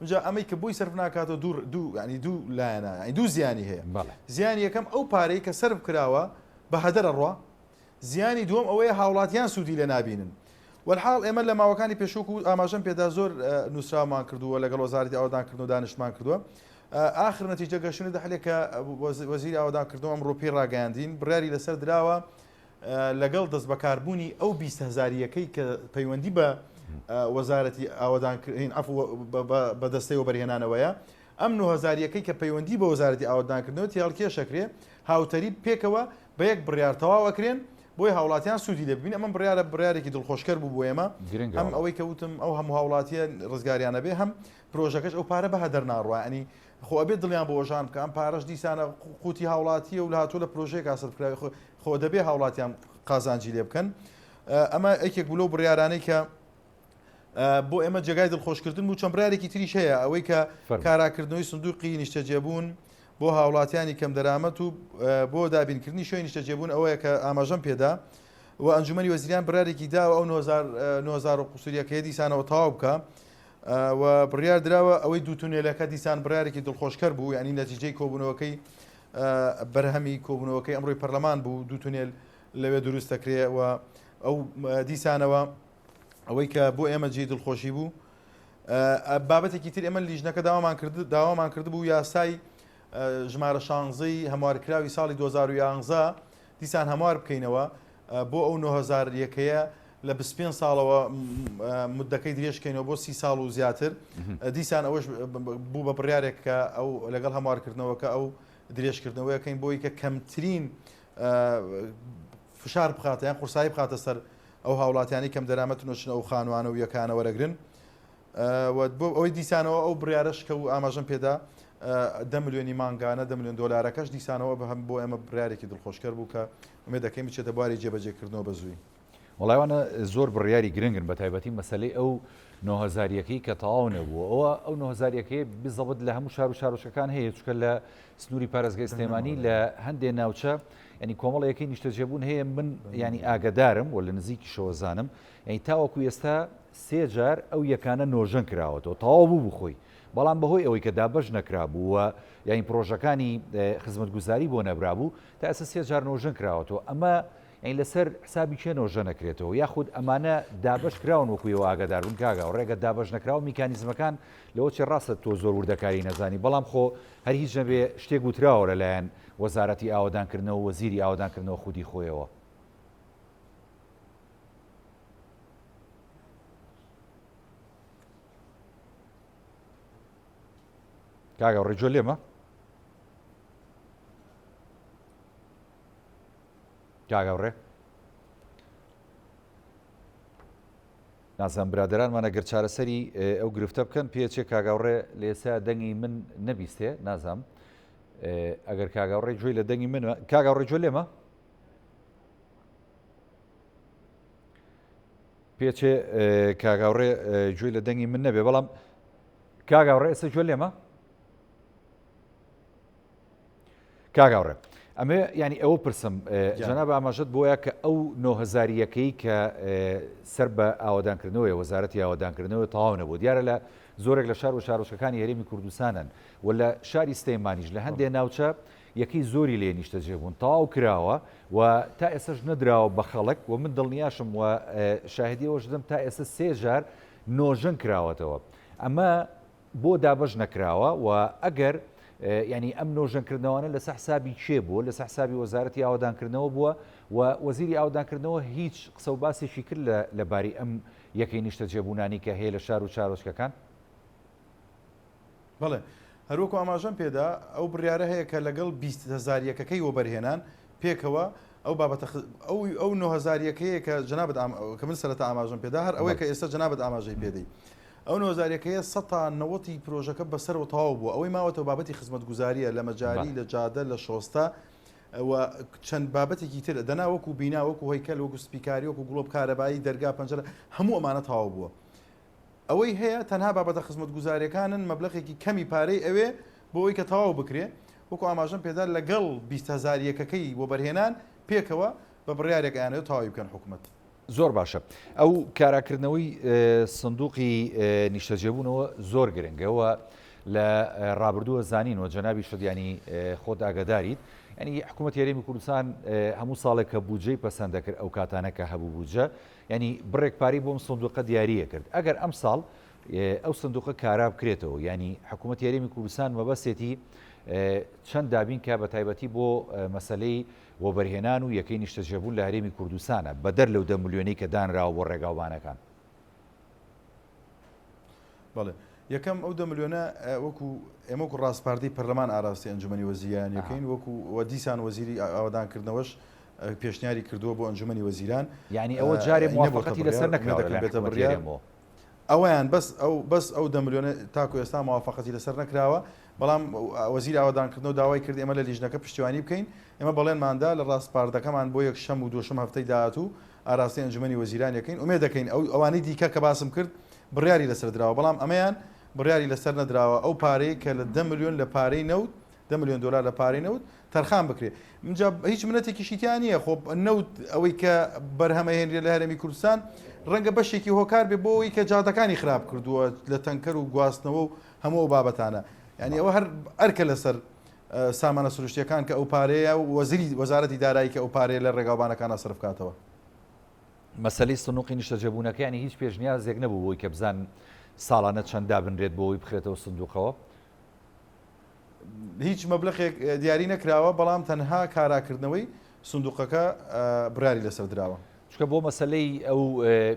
ئینجا ئەمەی کە بۆی سەرف ناکاتەوە دوو دوو یعنی دوو لایەنە یعنی دوو زیانی هەیە بەڵێ. زیانی یەکەم ئەو پارەی کە سەرف کراوە بە هەدەر ئەڕوا زیانی دووەم ئەوەیە هاوڵاتیان سوودی لێ نابینن وەلحاڵ ئێمە لە ماوەکانی پێشوو و ئاماژەم پێدا زۆر نووسراومان کردووە لەگەڵ وەزارەتی ئاوەدانکردن و دانیشتمان کردووە ئاخر نەتیجە گەشتونە دەحلێک کە وەزیری ئاوەدانکردنەوە ئەمڕۆ پێی ڕاگەیاندین بڕیاری لەسەر دراوە لەگەڵ دەستبەکاربوونی ئەو 20 هەزارییەکەی کە پەیوەندی بە وەزارەتی ئاوەدانکردن عەفو بە دەستەی وەبەرهێنانەوەیە ئەم 9 هەزارییەکەی کە پەیوەندی بە وەزارەتی ئاوەدانکردنەوە تێهەڵکێش ئەکرێ هاوتەریب پێکەوە بە یەک بڕیار تەواو ئەکرێن بۆی هاوڵاتیان سوودی لێ ببین ئەمە بڕیارە بڕیارێکی دڵخۆشکەر بوو بۆ ئێمە گرنگە هەم وەڵا. ئەوەی کە وتم ئەو هەموو هاوڵاتیە ڕزگاریانە بێ هەم پرۆژەکەش ئەو پارە بە هەدەر ناڕوا یانی خۆ ئەبێت دڵیان بۆ وەژان بکە ئەم پارەش دیسانە قوتی هاوڵاتیە و لە هاتووە لە پرۆژەیەکا سەرف کراوی خۆ خۆ دەبێ هاوڵاتیان قازانجی لێ بکەن ئەمە یەکێک بوو لەو بڕیارانەی کە بۆ ئێمە جێگای دڵخۆشکردن بوو چەند بڕیارێکی تریش هەیە ئەوەی کە کاراکردنەوەی سندوقی نیشتەجێبوون بۆ هاوڵاتیانی کەمدەرامەت و بۆ دابینکردنی شوێنی نیشتەجێبوون ئەوەیە کە ئاماژەم پێدا و ئەنجومەنی وەزیران بڕیارێکی داوە ئەو 9000 و قوسوریەکەی دیسانەوە تەواو بکە و بڕیار دراوە ئەوەی دوو تونێلەکە دیسان بڕیارێکی دڵخۆشکەر بوو یعنی نەتیجەی کۆبوونەوەکەی بەرهەمی کۆبوونەوەکەی ئەمڕۆی پەرلەمان بوو دوو تونێل لەوێ دروست دەکرێ و ئەو دیسانەوە ئەوەی کە بۆ ئێمە جێی دڵخۆشی بوو بابەتێکی تر ئێمە لیژنەکە داوامان کرد داوامان کردبوو یاسای ژمارە شانزەی هەموارکراوی ساڵی 2011 دیسان هەموار بکەینەوە بۆ ئەو 9000 یەکەیە لە 25 ساڵەوە مدەکەی درێژکەینەوە بۆ سی ساڵ و زیاتر دیسان ئەوەش بوو بە بڕیارێک کە ئەو لەگەڵ هەموارکردنەوەکە ئەو درێژکردنەوەیەکەین بۆی کە کەمترین فشار بخاتە یان قورسایی بخاتە سەر ئەو هاوڵاتیانی کەم دەرامەتن و چنە ئەو خانوانە و یەکانە وەرەگرن و بۆ ئەوەی دیسانەوە ئەو بڕیارەش کە و ئاماژەم پێدا دە ملیۆنی مانگانە دە ملیۆن دۆلارەکەش دیسانەوە بە هەم بۆ ئێمە بڕیارێکی دڵخۆشکەر بوو کە ئومێد دەکەین بچێتە بواری جێبەجێکردنەوە بە زووی. وەڵای ئەوانە زۆر بڕیاری گرنگن بە تایبەتی مەسەلەی ئەو نۆهەزاریەکەی کە تەواو نەبوو ئەوە ئەو نۆهەزاریەکەی بزەبت لە هەموو شار و شارۆچکەکان هەیە چونکە لە سنووری پارێزگای سلێمانی لە هەندێ ناوچە ینی کۆمەڵەیەکەی نیشتەجێبوون هەیە من ینی ئاگدارم و لە نزیکیشەوە زانم ینی تاوەکو ئێستا سێ جار ئەو یەکانە نۆژەن کراوەتەوە تەواو بوو بخۆی بەڵام بەهۆی ئەوەی کە دابەش نەکرابوو و یانی پرۆژەکانی خزمەتگوزاری بۆ نەبرابوو تا ئێستا سێ جار نۆژەن کراوەتەوە ئەمە یانی لەسەر حسابی کێ نۆژە نەکرێتەوە یاخود ئەمانە دابەش کراون وەکو ئێوە ئاگادار بن کاک هاوڕێ ئەگەر دابەش نەکراوە میکانیزمەکان لەوە چێ ڕاستە تۆ زۆر وردەکاری نەزانی بەڵام خۆ هەر هیچ نەبێ شتێک وتراوە لەلایەن وەزارەتی ئاوەدانکردنەوە و وەزیری ئاوەدانکردنەوە خودی خۆیەوە. کاک هاوڕێ گوێ لێمە؟ کاک هاوڕێ نازانم برادەرانمان ئەگەر چارەسەری ئەو گرفتە بکەن پێچێ کاک هاوڕێ لە ئێستا دەنگی من نەبیستێ نازانم ئەگەر کاک هاوڕێ گوێی لە دەنگی من کاک هاوڕێ گوێ لێمە؟ پێچێ کاک هاوڕێ گوێی لە دەنگی من نەبێ بەڵام کاک هاوڕێ ئێستا گوێ لێمە؟ کاک هاوڕێ ئەمێ ینی ئەوە پرسم جەناب ئاماژەت بۆیە کە ئەو 9هزاریەکەی کە سەر بە ئاوادانکردنەوەی وەزارەتی ئاوادانکردنەوە تەواو نەبوو دیارە لە زۆرێک لە شار و شارۆچکەکانی هەرێمی کوردستانن و لە شاری سلێمانیش لە هەندێک ناوچە یەکەی زۆری لێ نیشتەجێ بوون تەواو کراوە و تا ئێستاش نەدراوە بە خەڵک و من دڵنیاشم و شاهدی ئەوەش دەدەم تا ئێستا سێ جار نۆژەن کراوەتەوە ئەمە بۆ دابەش نەکراوە و ئەگەر ینی ئەم نۆژەنکردنەوانە لەسەر حسابی کێ بووە لەسەر حسابی وەزارەتی ئاوەدانکردنەوە بووە و وەزیری ئاودانکردنەوە هیچ قسە و باسێکی کرد لە باری ئەم یەکەی نیشتەجێبوونانی کە هەیە لە شار و شارۆچکەکان؟ بەڵێ، هەروەکو ئاماژەم پێدا، ئەو بڕیارە هەیە کە لەگەڵ 20 هەزار یەکەکەی وەبەرهێنان پێکەوە ئەو بابەتە ئەو ئەو 9 هەزار یەکەیە کە جەنابت کە من سەرەتا ئاماژەم پێدا هەر ئەوەیە کە ئێستا جەنابت ئاماژەی پێدەی. ئەو 9 هەزار یەکەیە 90% ی پرۆژەکە بەسەرەوە تەواو بووە، ئەوەی ماوەتەوە بابەتی خزمەتگوزارییە لە مەجاری، لە جادە، لە شۆستە و چەند بابەتێکی تر، دەنا وەکو بینا، وەکو هەیکەل، وەکو سپیکاری، وەکو گڵۆپ کارەبایی، دەرگا، پەنجەرە، هەموو ئەمانە تەواو بووە. ئەوەی هەیە تەنها بابەتە خزمەتگوزاریەکانن مەبلەغێکی کەمی پارەی ئەوێ بۆ ئەوەی کە تەواو بکرێ وەکو ئاماژەم پێدا لەگەڵ 20 هەزار یەکەکەی وەبەرهێنان پێکەوە بە بڕیارێک ئەیانەوێت تەواوی بکەن حکومەت. زۆر باشە ئەو کاراکردنەوەی سندوقی نیشتەجێبوونەوە زۆر گرنگە و لە ڕابردووە زانین و جەنابی شدیانی خۆت ئاگاداریت ینی حکوومەت هەرێمی کوردستان هەموو ساڵێک کە بودجەی پەسەند دەکرد ئەو کاتانە کە هەبوو بودجە یانی بڕێک پارەی بۆ ئەم سندوقە دیارییە کرد ئەگەر ئەمساڵ ئەو سندوقە کارا بکرێتەوە یانی حکوومەتی هەرێمی کوردستان مەبەستێتی چەند دابین کە بە تایبەتی بۆ مەسلەی وەبەرهێنان و یەکەی نیشتەجێبوون لە هەرێمی کوردستانە بەدەر لەو دە ملیۆنەی کە دانراوە بۆ ڕێگاوبانەکان. بەڵێ یەکەم ئەو دە ملیۆنە وەکو ئێمە وەکو ڕاسپاردەی پەرلەمان ئاراستەی ئەنجومەنی وەزیران یەکەین وەکو و دیسان وەزیری ئاوەدانکردنەوەش پێشنیاری کردووە بۆ ئەنجومەنی وەزیران یعنی ئەوە جارێ موافقەتی لەسەر نەکراوە لەلایەن بێتە حکومەتی بڕیار هەرێمەوە. ئەوەیان بەس ئەو بەس ئەو دە ملیۆنە تاکو ئێستا موافقەتی لەسەر نەکراوە بەڵام وەزیری ئاوەدانکردنەوە داوای کرد ئێمە لە لیژنەکە پشتیوانی بکەین ئێمە بەڵێنماندا لە ڕاسپاردەکەمان بۆ یەکشەم و دووشەم هەفتەی داهاتوو ئاراستەی ئەنجومەنی وەزیران یەکەین ئومێد دەکەین ئەو ئەوانەی دیکە کە باسم کرد بڕیاری لەسەر دراوە بەڵام ئەمەیان بڕیاری لەسەر نەدراوە ئەو پارەی کە لە دە ملیۆن لە پارەی نەوت دە ملیۆن دۆلار لە پارەی نەوت تەرخان بکرێ منجا هیچ منەتێکیشی تیا نییە خۆ نەوت ئەوەی کە بەرهەمەهێنرێ لە هەرێمی کوردستان ڕەنگە بەشێکی هۆکار بێ بۆ ئەوەی کە جادەکانی خراپ کردووە لە تەنکەر و گواستنەوە و هەموو ئەو بابەتانە یعنی ئەوە هەر ئەرکە لەسەر سامانە سروشتیەکان کە ئەو پارەیە و وەزیری وەزارەتی دارایی کە ئەو پارەیە لە ڕێگاوبانەکانا سەرف بکاتەوە. مەسەلەی سنوقی نیشتەجێبوونەکە یانی هیچ پێشنیازێک نەبوو بۆی کە بزانن ساڵانە چەند دابنرێت بۆ ئەوەی بخرێتەوە سندوقەوە؟ هیچ مەبلەغێک دیاری نەکراوە، بەڵام تەنها کاراکردنەوەی سندوقەکە بڕیاری لەسەر دراوە. چونکە بۆ مەسەلەی ئەو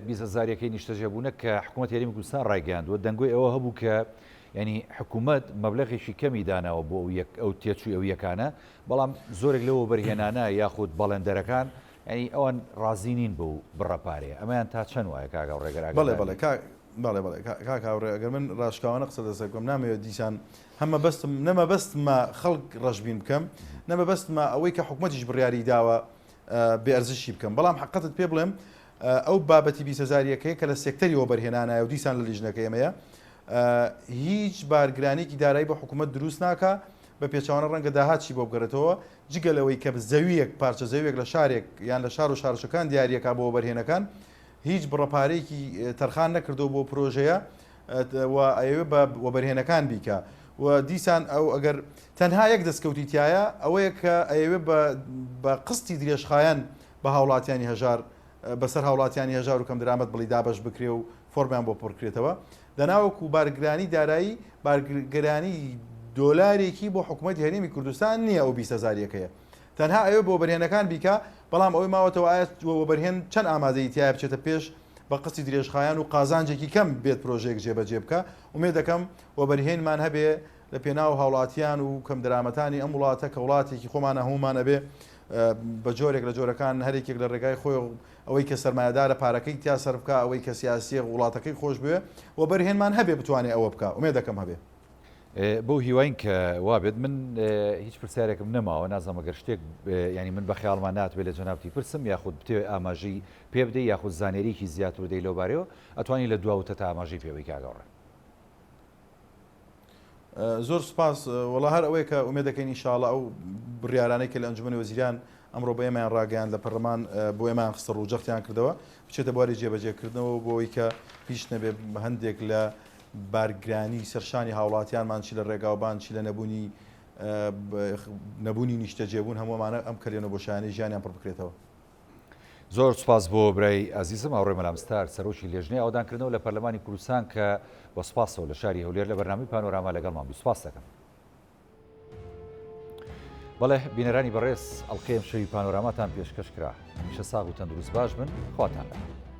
20 هەزاریەکەی نیشتەجێبوونە کە حکوومەتی هەرێمی کوردستان ڕایگەیاندووە، دەنگۆی ئەوە هەبوو کە یانی حکوومەت مەبلەغێکی کەمی داناوە بۆ ئەو یەک ئەو تێچووی ئەو یەکانە، بەڵام زۆرێک لەو وەبەرهێنانە یاخود بەڵێندەرەکان یانی ئەوان ڕازی نین بەو بڕە پارەیە، ئەمەیان تا چەند وایە کاک هاوڕێ گەر بەڵێ ئاگادار بەڵێ بی؟ کاک بەڵێ بەڵێ کاک هاوڕێ ئەگەر من ڕاشکاوانە قسە لەسەر بکەم نامەوێت دیسان هەم مەبەستم نە مەبەستمە خەڵک ڕەشبین بکەم نە مەبەستمە ئەوەی کە حکومەتیش بڕیاری داوە بێ ئەرزشی بکەم بەڵام حەقەتت پێ بڵێم ئەو بابەتی 20 هەزاریەکەی کە لە سێکتەری وەبەرهێنانایە و دیسان لە لیژنەکە ئێمەیە هیچ بارگرانێکی دارایی بۆ حکوومەت دروست ناکا بە پێچەوانە ڕەنگە داهاتشی بۆ بگەڕێتەوە جگە لەوەی کە زەویەک پارچە زەویەک لە شارێک یان لە شار و شارۆچکەکان دیاریەکا بۆ وەبەرهێنەکان هیچ بڕە پارەیەکی تەرخان نەکردەوە بۆ پرۆژەیە و ئەیەوێ بە وەبەرهێنەکان بیکا و دیسان ئەو ئەگەر تەنها یەک دەستکەوتی تایە ئەوەیە کە ئەیەوێ بە بە قستی درێژخایەن بە هاوڵاتیانی هەژار بەسەر هاوڵاتیانی هەژار و کەمدرامەت بڵی دابەش بکرێ و فۆرمیان بۆ پڕکرێتەوە دەناوەکو بارگرانی دارایی بارگرانی دۆلارێکی بۆ حکوومەتی هەرێمی کوردستان نییە ئەو 20 هەزاریەکەیە تەنها ئەوێ بۆ وەبەرهێنەکان بیکا، بەڵام ئەوەی ماوەتەوە ئایا وەبەرهێن چەند ئامادەیی تیایە بچێتە پێش بە قستی درێژخایەن و قازانجێکی کەم بێت پرۆژەیەک جێبەجێ بکا، ئومێد دەکەم وەبەرهێنمان هەبێ لە پێناو هاوڵاتیان و کەمدەرامەتانی ئەم وڵاتە کە وڵاتێکی خۆمانە هەموومان ئەبێ بە جۆرێک لە جۆرەکان هەرێکێک لە ڕێگای خۆی ئەوەی کە سەرمایەدارە پارەکەی تیا سەرف بکا ئەوەی کە سیاسیە وڵاتەکەی خۆش بوێ وەبەرهێنمان هەبێ بتوانێ ئەوە بکا ئومێد دەکەم هەبێ. بەو هیواین کە وابێت من هیچ پرسیارێکم نەماوە نازانم گەر شتێک ینی من بە خەیاڵمان ناتبێت لە جەنابتی پرسم یاخود بتەوێت ئاماژەی پێ بدەی یاخود زانیاریی زیاتر بدەی لەو بارەیەوە ئەتوانی لە دوا وتەتا ئاماژەی پێ بەی کاک هاوڕێ. زۆر سوپاس وەڵا هەر ئەوەیە کە ئومێد دەکەین ئینشاڵا ئەو بڕیارانەی کە لە ئەنجومەنی وەزیران ئەمڕۆ بۆ ئێمەیان ڕاگەیاند لە پەرلەمان بۆ ئێمەیان خستە ڕوو جەختیان کردەوە بچێتە بواری جێبەجێکردنەوە بۆ ئەوەی کە هیچ نەبێ هەندێک لە بارگرانی سەرشانی هاوڵاتیانمان چی لە ڕێگاوبان چی لە نەبوونی نەبوونی نیشتەجێبوون هەموومانە ئەم کەلێن و بۆشایانەی ژیانیان پڕ بکرێتەوە. زۆر سوپاس بۆ برای ئازیزم هاوڕێ مەلا ستار سەرۆکی لێژنەی ئاوەدانکردنەوە لە پەرلەمانی کوردستان کە بە سوپاسەوە لە شاری هەولێر لە بەرنامەی پانۆراما لەگەڵمان بوو سوپاس دەکەم. بەڵێ بینەرانی بەڕێز ئەڵقەی ئەمشەوی پانۆراماتان پێشکەش کرا هەمیشە ساغ و تەندروست باش بن خواتان لەگەڵ.